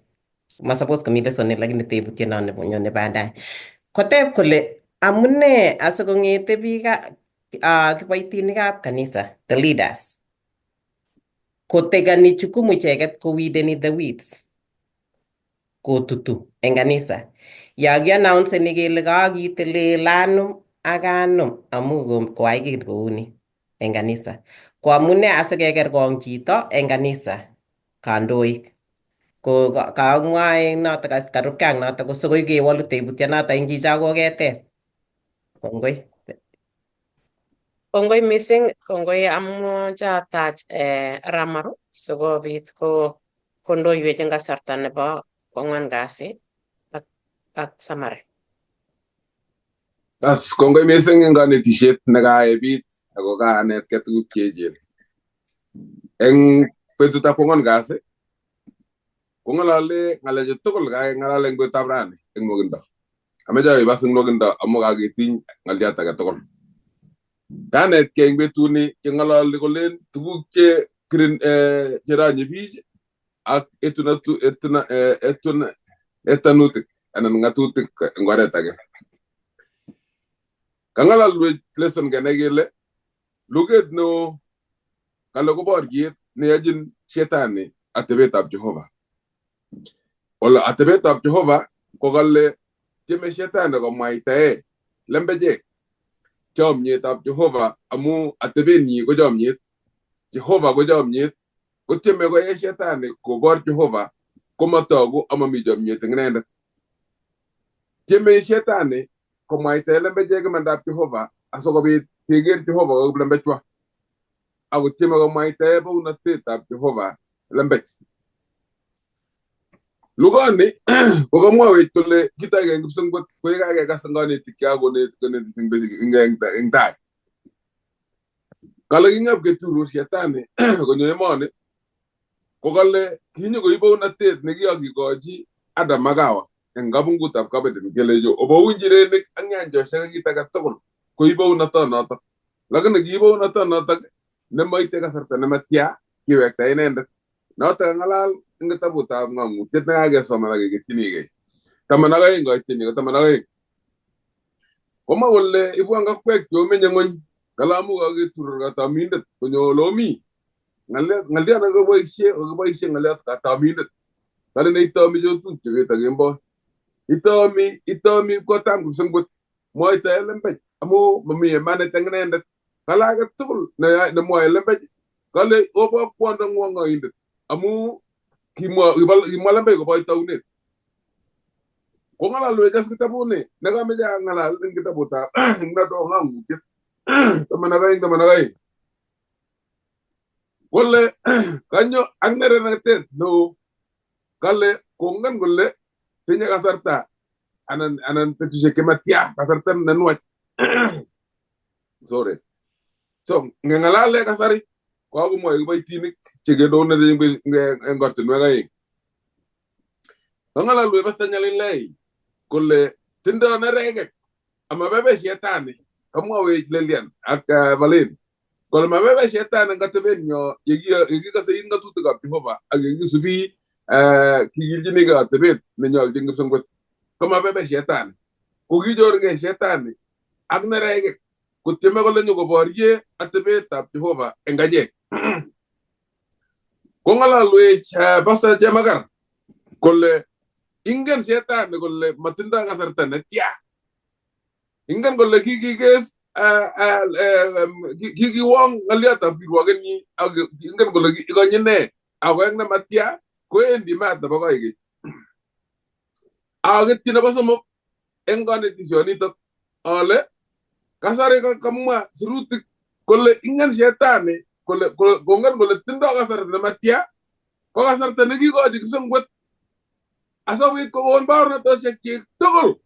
Ma suppose komi lesson ni lakini tebutiet no nyone baadaye. Koteb kole amune asikong'ete biik kiboitinikab kanisa, the leaders, kotekani jukumu icheket koweedeni the weeds, kotutu eng kanisa. Ya kiannounceni kele kakitelel anum ak anum amu koai kit kouni eng kanisa. Ko amune asikekerkong chito eng kanisa kandoik. Ko kamwa eng notok karubkei ak notok ko sikoi kewolu tebutyonoto eng chicho koketeb. Kongoi. Kongoi mising, kongoi amuche atach Ramaru sikobit ko kondoiwech eng kasarta nebo kwang'wan kasi ak Samare. As kongoi mising eng kanetisiet nekaebit ako kanetkei tuguk cheechen. Eng betutab kwang'wan kasi kong'alale ng'alechu tugul kakeng'alal eng betutab rani eng nwokindo. Ameche aib as eng nwokindo amu kaketiny ng'oliot age tugul. Kanetkei eng betuni keng'ololi kolen tuguk che kirin cheronye biich Ak etanutik anan ng'atutik eng oret age. Kang'alalwech lesson kenai kele luget neo kale ko boryet neyochin shetani atebetab Jehova. Ole atebetab Jehova ko kale tieme shetani komwaitae lembechek chomyetab Jehova amu atebenyi ko chomyet. Jehova ko chomyet kotieme koyai shetani kobor Jehova komotogu amami chomyet eng inendet. Tieme shetani komwaitae lembechek imandab Jehova asikobit keker Jehova ko kiplembechwa. Ako tieme komwaitae bounotetab Jehova lembech. Lugani kokamwawech kole kitoige eng kipsengwet ko yekakekas eng konetik chekakonet konetis eng tai. Kale king'ab keturur shetani konyo emoni ko kale kinyokoib bounotet nekikakikochi Adam ak Hawa eng kabungutab Eden kelecho obou njirenik ak nyanjosiek ak kit age tugul koib bounotonotok. Lakini kiib bounotonotok nemoite kasarta nematya kiwekta inendet. Notok ng'alal eng kitabutab ng'amutiet nekakesoman ak keketchinigei. 12 koityenyi ko 12. Komwa kole ibwan kakwek cheomenye ng'ony kale amu kaketurur katomindet konyo ole omi. Ng'oliot nekoboisie kokiboisie ng'oliot katomindet. Kale neitomi chotupche bet ak kemboi. Itomi kotam kipsengwet mwoitoe lembech amu mami imanit eng inendet. Kale age tugul nemwoe lembech kale obo kwondo ng'wong ng'oindet amu kimwa lembech koboch taunet. Kong'alalwech as kitabuni nekameche ang'alal eng kitabutab noto ng'amutiet 12 12. Kole kanyo ak nerenatet neo kale kongen kole tinye kasarta anan betusiek chematya kasarta nenwach. Sorry. So ngeng'alale kasari kokakomwoe kiboitinik chekendoune eng ortinwek aeng. Kang'alalwech Pastor Nyalilei kole tindo nerekek amabebe shetani kamwawech Lilian ak Valen kole mabebe shetani eng atebenyo yekikose ng'atutikab Jehova ak yekisubi kikilchinigei atebet nenyolchin kipsengwet komabebe shetani. Kokichorgei shetani ak nerekek kotieme kole nyokoborye atebetab Jehova eng achek. Kong'alalwech Pastor Chemakar kole ingen shetani kole matindoi kasarta netya. Ingen kole kikikes kikiwong ng'oliotab kirwokenyi ak ingen kole ikonye ne ako eng nematya kowendi maat nebo koikeny. Aketyi nebo somok eng konetisionitok ale kasari kamwa sirutik kole ingen shetani kole kongen kole tindoi kasarta nematya ko kasarta nekikochi kipsengwet asikobit kokon baornatosiekchik tugul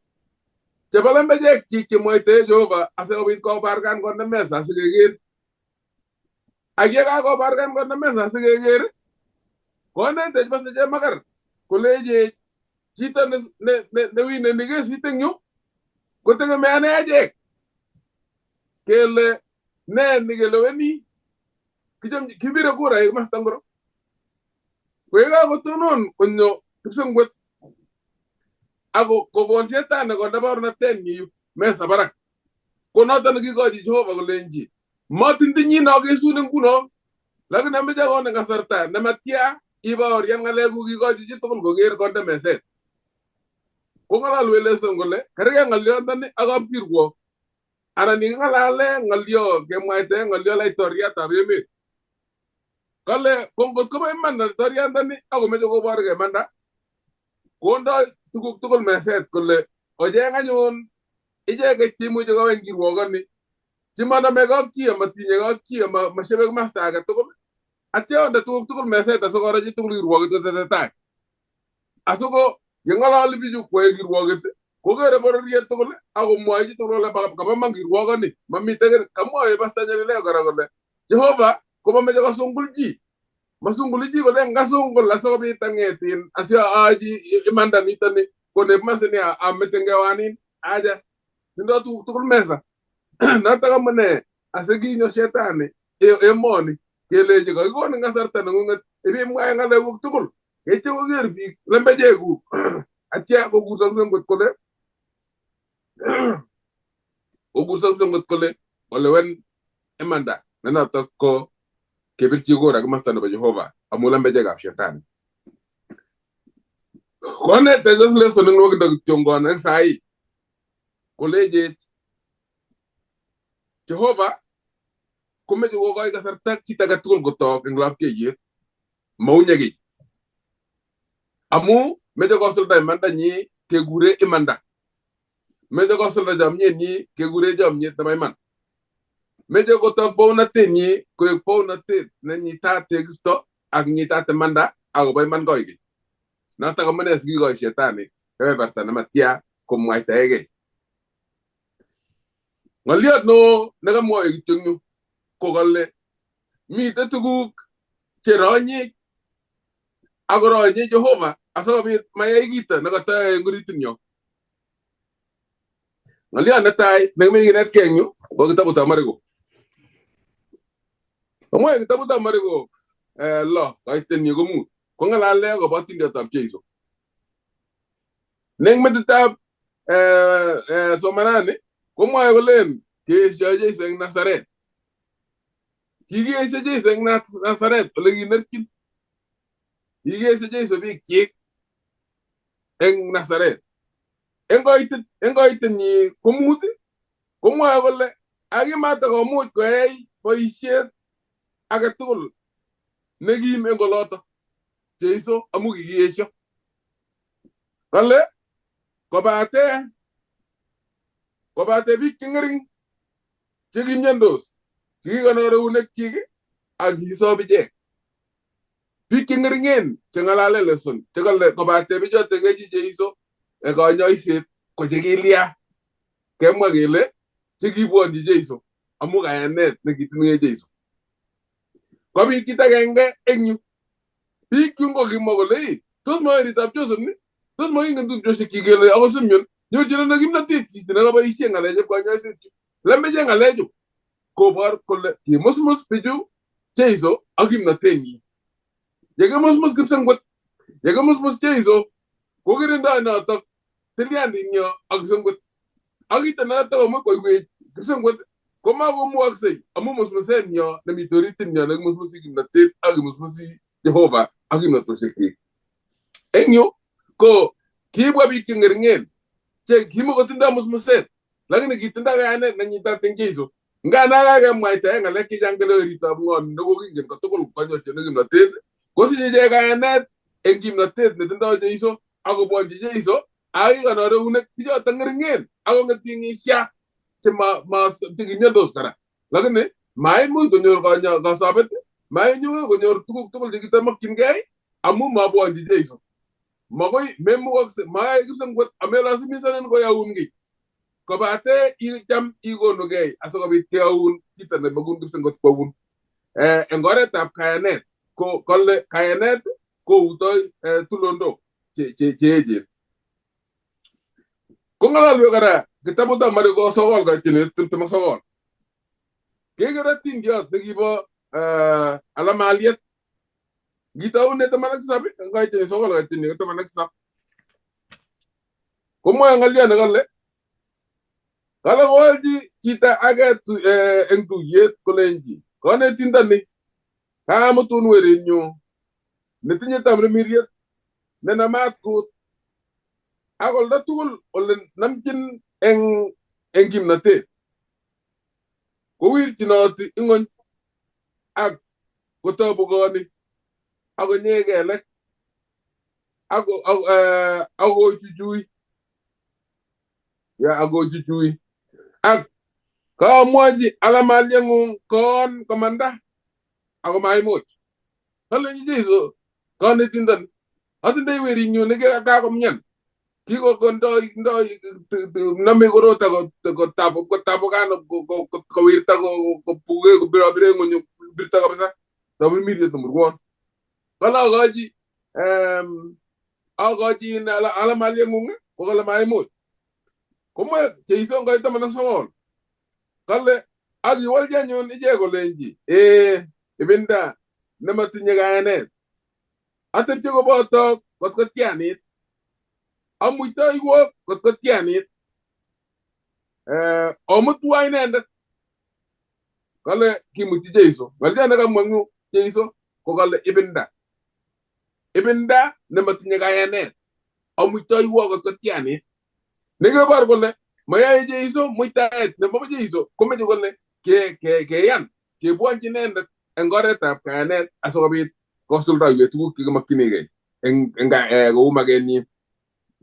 chebo lembechekchik chemwoitoe Jehova asikobit kobarkan konde mesa asikeker. Ak yekakobarkan konde mesa asikeker konetech Pastor Chemakar kolechech chito newineni kesit eng yu kotegemeane achek kele ne nekeleweni kibire kura komasta ngoro. Ko yekakotonon konyo kipsengwet ako kokon shetani konde baornatenyi yu mesa barak ko noto nekikochi Jehova kolenji matintinyin akesun nguno lakini ameche akonin kasarta nematya ibaorian ng'alekuk ikochi chitugul koker konde meset. Kong'alalwech lesson kole kerkei ng'oliondoni ak kapkirwok anan iking'alale ng'olio kemwaitae ng'olio laitoriatab emet. Kale ko ngot kobo iman laitoriandani akomeche koborgei imanda kondoi tuguk tugul meset kole ocheng anyun icheket cheimuche koweny kirwokoni chemanome kapchi amatinye kapchi amashebe komasta age tugul atya onde tuguk tugul meset asikoro chitugul kirwoket kotesetai. Asiko yeng'ololi bichu kwoe kirwoket kokere bororiet tugul akomwoe chitugul kole kabo man kirwokoni mamiten kamwoe Pastor Nyalilei kora kole Jehova komameche kosungul chi masunguli chi kole ngasungul asikobit ang'etin asiaachi imanda nitoni konep masini amete ngewanin aja tindo tuguk tugul mesa. Notok amune asikinyo shetani emoni kelechi kakikonin kasarta neng'ung'et ibimwae ng'alekuk tugul Yeityo koker biik lembechekuk atya kokurso kipsengwet kole kokurso kipsengwet kole olewen imanda nenotok ko kebirchi kura komasta nebo Jehova amu lembechekab shetani. Konetech lesson eng nwokindo kityongon eng sai kolechech Jehova komeche kokoi kasarta kit age tugul kotok eng lapkeiyet maunye kiy amu meche kosulda imandanyi kekure imanda, meche kosulda chomyenyi kekure chomyet nebo iman, meche kotok bounatenyi koek bounatet nenyitat tekisto ak nyitat imanda akobo iman koikeny. Notok amune sikikoi shetani kebeberta nematya komwaitaegei. Ng'oliot neo nekamwoe kityo eng yu ko kole mitei tuguk cheronyech akoronye Jehova asikobit mayai kito nekatayoe eng oritinyo. Ng'oliot netai nekimeche kinetkei eng yu ko kitabutab Mariko. Kamwoe kitabutab Mariko 6 kaitenyi ko 5 kong'alale akobo atindiotab Jeiso. Ne eng metitab somanani komwoe kolen kiesio Jeiso eng Nazaret. Kikiesio Jeiso eng Nazaret ole kinerchin. Kikiesio Jeiso biikchik eng Nazaret. Eng koitenyi ko 5 komwoe kole akimatakomuch koyai boisiet age tugul nekim eng oloto Jeiso amu kikiesio. Kale kobate biik cheng'ering chekimiondos chekikonor eunekchik ak kisob ichek. Biik cheng'eringen cheng'alale lesson chekale kobate bichoto kechi Jeiso konyoiset ko chekilya kemwa kele chekibwonchi Jeiso amu kayanet nekitinye Jeiso. Kobit kit agenge eng yu. Biik chun kokimwa kole tos maweritab Joseph ni? Tos makingen tupchosiekchik kele ako Simeon nyorchin ano kimnatet chichi nekaboisie ng'alechab konyoiset chu. Lembechek ng'alechu kobor kole kimusmus bichu Jeiso ak kimnatenyi. Yekimusmus kipsengwet, yekimusmus Jeiso kokirindoi notok tilyandinyo ak kipsengwet. Ak kito notok komuch koiwech kipsengwet komakomukoksei amu musmusenyo nemite oritinyo nekimusmusi kimnatet ak kimusmusi Jehova ak kimnatosiekyik. Eng yu ko kibwa biik cheng'ering'en che kimokotindoi musmuset lakini kitindoi kayanet nenyitat eng Jeiso. Ngana kakemwaitae ng'alek chechang kele weritab ng'o nekokingen kotugul kanyorchini kimnatet kosiche ichek kayanet eng kimnatet netindoi Jeiso akobwonchi Jeiso akikonor eunek bichoto ng'ering'en akong'eting'isya chekimiondos kora lakini maimuch konyor kasobet, maimuch konyor tuguk tugul chekitamokyingei amu mabwonchi Jeiso. Makoi memukokse mayai kipsengwet amelasimisanin koyaun kiy kobate icham ikonugei asikobit keyaun kito nemekun kipsengwet kwoun. Eng oretab kayanet ko kole kayanet koutoi tulondok che echen. Kong'alalwek kora kitabutab Mariko 9 kaitini 29. Keker atindiot nekibo alamaliet. Ngitaune 17 kaitini 9 kaitini 17. Komwoe ng'oliot nekole kale kowolchi chito age eng tuyet kolenji konetindoni kaamutun werinyu netinye tamirmiriet nenamat kut ak olda tugul ole namchin eng kimnatet kowirchinoti ing'ony ak kotobukoni akonyee kelek akochuchui akochuchui ak kaamwochi alamalieng'ung koon komanda ako maimuch. Kalenji Jeiso konetindoni atindoi werinyu nekakakomyan kikokondoi nome korota kotabukan kowirta kobuke kobirobire ng'ony birta kabisa tamirmiriet nemurwon. Kale akochi alamalieng'ung ko kale maimuch. Komwa Jeiso eng 19 kale akiwolchi anyun ichek kolenji ibinda nematinye kayanet Atepche kobotok kot ko tianit. Amuitoiwok kot ko tianit. Omutwa inendet. Kale kimuti Jeiso. Ng'oliot nekamwa eng yu Jeiso ko kale ibinda. Ibinda nematinye kayanet. Amuitoiwok kot ko tianit. Nekebor kole mayae Jeiso muitaet nebo Jeiso komeche kole keyan kebwonchi inendet eng oretab kayanet asikobit kosuldoiwech tuguk chekimokchinigei eng kou makenyi.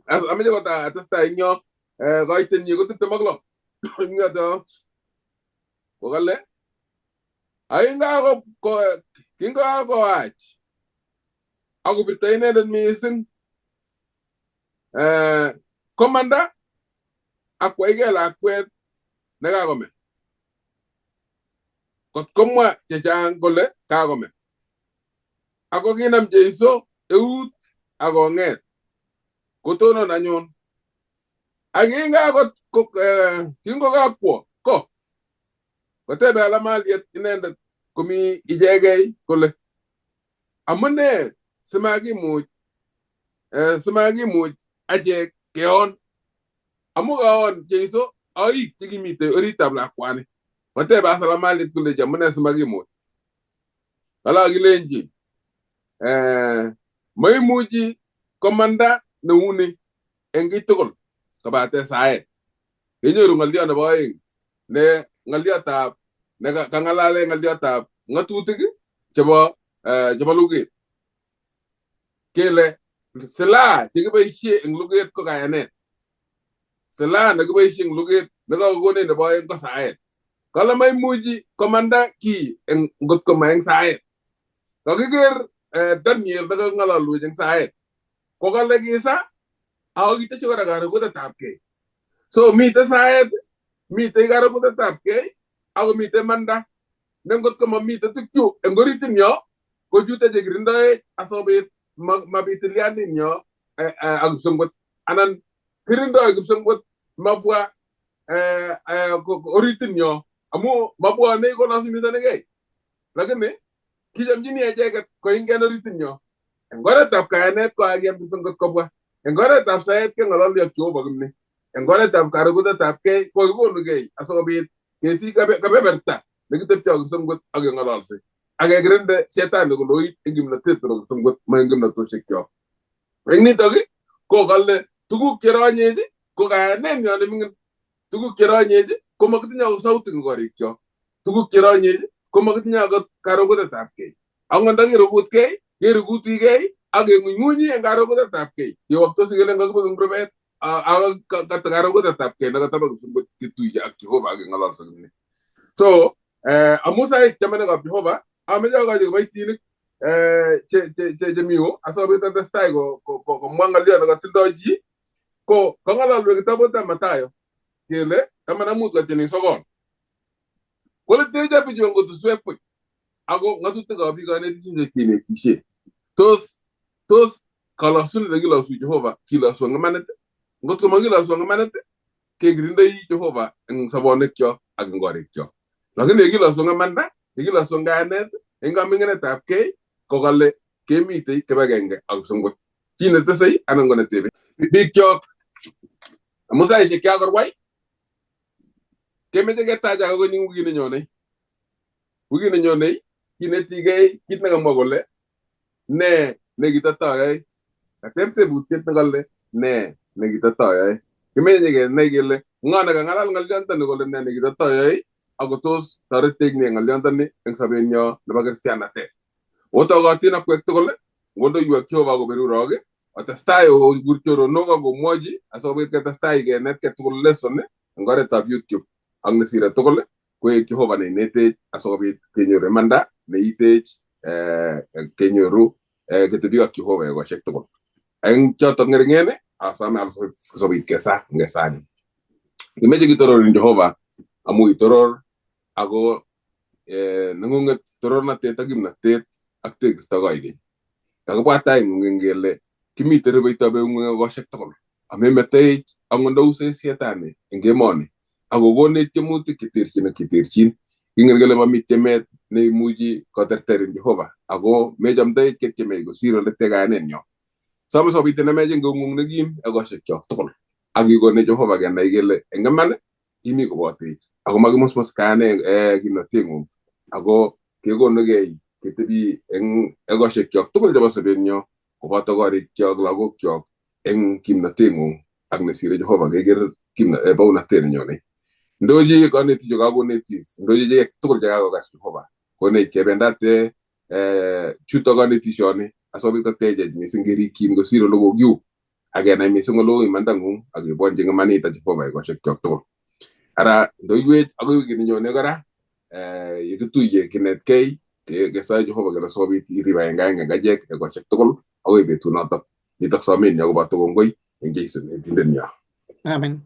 Ameche kota atestai eng yo koitenyi ko 26 eng yoto kokale kingakoach akobirto inendet mising komanda akwaige lakwet nekakome. Kot komwa chechang kole kakome. Ako kinam Jeiso eut akong'et kotonon anyun. Ak kingokakwo ko kotebe alamaliet inendet komi ichegei kole amune simakimuch achek keon amu kaon Jeiso oik chekimitei oritab lakwani. Kotebe asalamaliet kole amune simakimuch. Kala kilenji maimuchi komanda neuni eng kiy tugul kobate saet. Kenyoru ng'oliot nebo oeng ne ng'oliotab ne kang'alale ng'oliotab ng'atutik chebo luget. Kele silaha chekiboisie eng luget ko kayanet. Silaha nekiboisie eng luget nekakokonech nebo oeng ko saet. Kale maimuchi komanda ki eng ngot koma eng saet. Kakiker Daniel nekaking'ololwech eng saet. Ko kale kisa ako kiteshi kora karukutetabkei. So mitei saet, mitei karukutetabkei, ako mitei manda. Ne ngot ko mamite tukchu eng oritin yo, ko chuto chekirindoech asikobit mabit tilyandit nyo ak kipsongwet. Anan kirindoi kipsongwet mabwa oritin yo, amu mabwonei kolazimisanigei. Lakini kichomchini echeket koingen oritin yo. Eng oretab kayanet ko kakiyam kipsongwet kobwa. Eng oretab saet keng'ololi ak Jehova kimni. Eng oretab karukutetabkei ko kikonugei asikobit kesich kebeberta nekitepche ak kipsongwet ak keng'ololse. Ak kekirinde shetani koloit eng kimnotet nebo kipsongwet ma eng kimnotosiekyok. Eng nitok ko kale tuguk cheronyech ko kayanenyo neming'in. Tuguk cheronyech ko makitinye akot sautik eng korikyok. Tuguk cheronyech ko makitinye akot karukutetabkei. Angot ndakirukutkei, kerukutikei ak keng'unyng'unyi eng karukutetabkei. Kewoktosi kele kakibek eng rubet ak karukutetabkei nekataba kipsongwet ketuiye ak Jehova ak keng'ololso kimni. So amu sait chamanikab Jehova ameche akochi kiboitinik chemi yu asikobit atestai komwa ng'oliot nekatindoi chi ko kang'ololwech kitabutab Mathayo kele 15 kotyeni 9. Kole techa bichu eng kutuswek buch ako ng'atutikab biik konetisiek kinetishe. Tos kalosunet nekilosu Jehova kilosu eng imanit? Ngot ko makilosu eng imanit kekirindoi Jehova eng sobonwekyok ak eng korikyok. Lakini yekilosu eng imanda, yekilosu eng kayanet, eng kaming'inetabkei ko kale kemitei kibagenge ak kipsongwet. Chi netesei anan ko netebe. Bikyok amu saisiek kakorwai kemeche ketach akoi eng wikit nenyonei. Wikit nenyonei kinetigei kit nekamwa kole ne nekitatoyoe. Kateb tebutiet nekale ne nekitatoyoe. Kimeche kenai kele ng'o nekang'alal ng'oliontoni kole ne nekitatoyoe ako tos toretech ne ng'oliontoni eng sobenyo nebo kristianatet. Otokotin akwek tugul ngondoiwek Jehova koberurok otestai okur choronok ak omwochi asikobit ketestai kenetkei tugul lesson eng oretab YouTube ak nesire tugul koek Jehova neinetech asikobit kenyoru imanda neitech kenyoru ketebi ak Jehova ekosiek tugul. Eng chotok ng'ering'en asome asikobit kesa ngesany. Kimeche kitororin Jehova amu itoror ako neng'ung'et torornatet ak kimnatet ak tekisto koikeny. Kakibwat tai ng'ung kele kimite rubeitab eung'ung ekosiek tugul. Amemetech angot ndausei shetani eng emoni akokonech tiemutik cheterchin ak cheterchin. Kingen kele mami tiemet neimuchi koterterin Jehova ako mechomdoi ketyemei kosir ole te kayanenyo. Some sikobit inamech eng eung'ung nekim ekoshekyok tugul ak ikonech Jehova kenai kele eng iman imi kobotech ako makimusmus kayane kimnoteng'ung ako kekonukei ketebi eng ekoshekyok tugul chebo sobenyo koboto korikyok lagokyok eng kimnoteng'ung ak nesire Jehova keker bounatet nenyone. Ndochi konetik chu kakonetis, ndochi chek tugul chekakokas Jehova konech kebendate chuto konetishoni asikobit kotechech mising kerikyin kosir ole kokiu ak kenai mising ole uu imandang'ung ak kebwonchi eng imanita Jehova ekoshekyok tugul. Ara ndoiwech akoi wikit nenyone kora yekituiye kinetkei kesoe Jehova kele sikobit irib aenge aenge eng achek ekoshek tugul akoi betunotok. Nitok somenyo koboto kongoi eng Jesu netindenyo. Amen.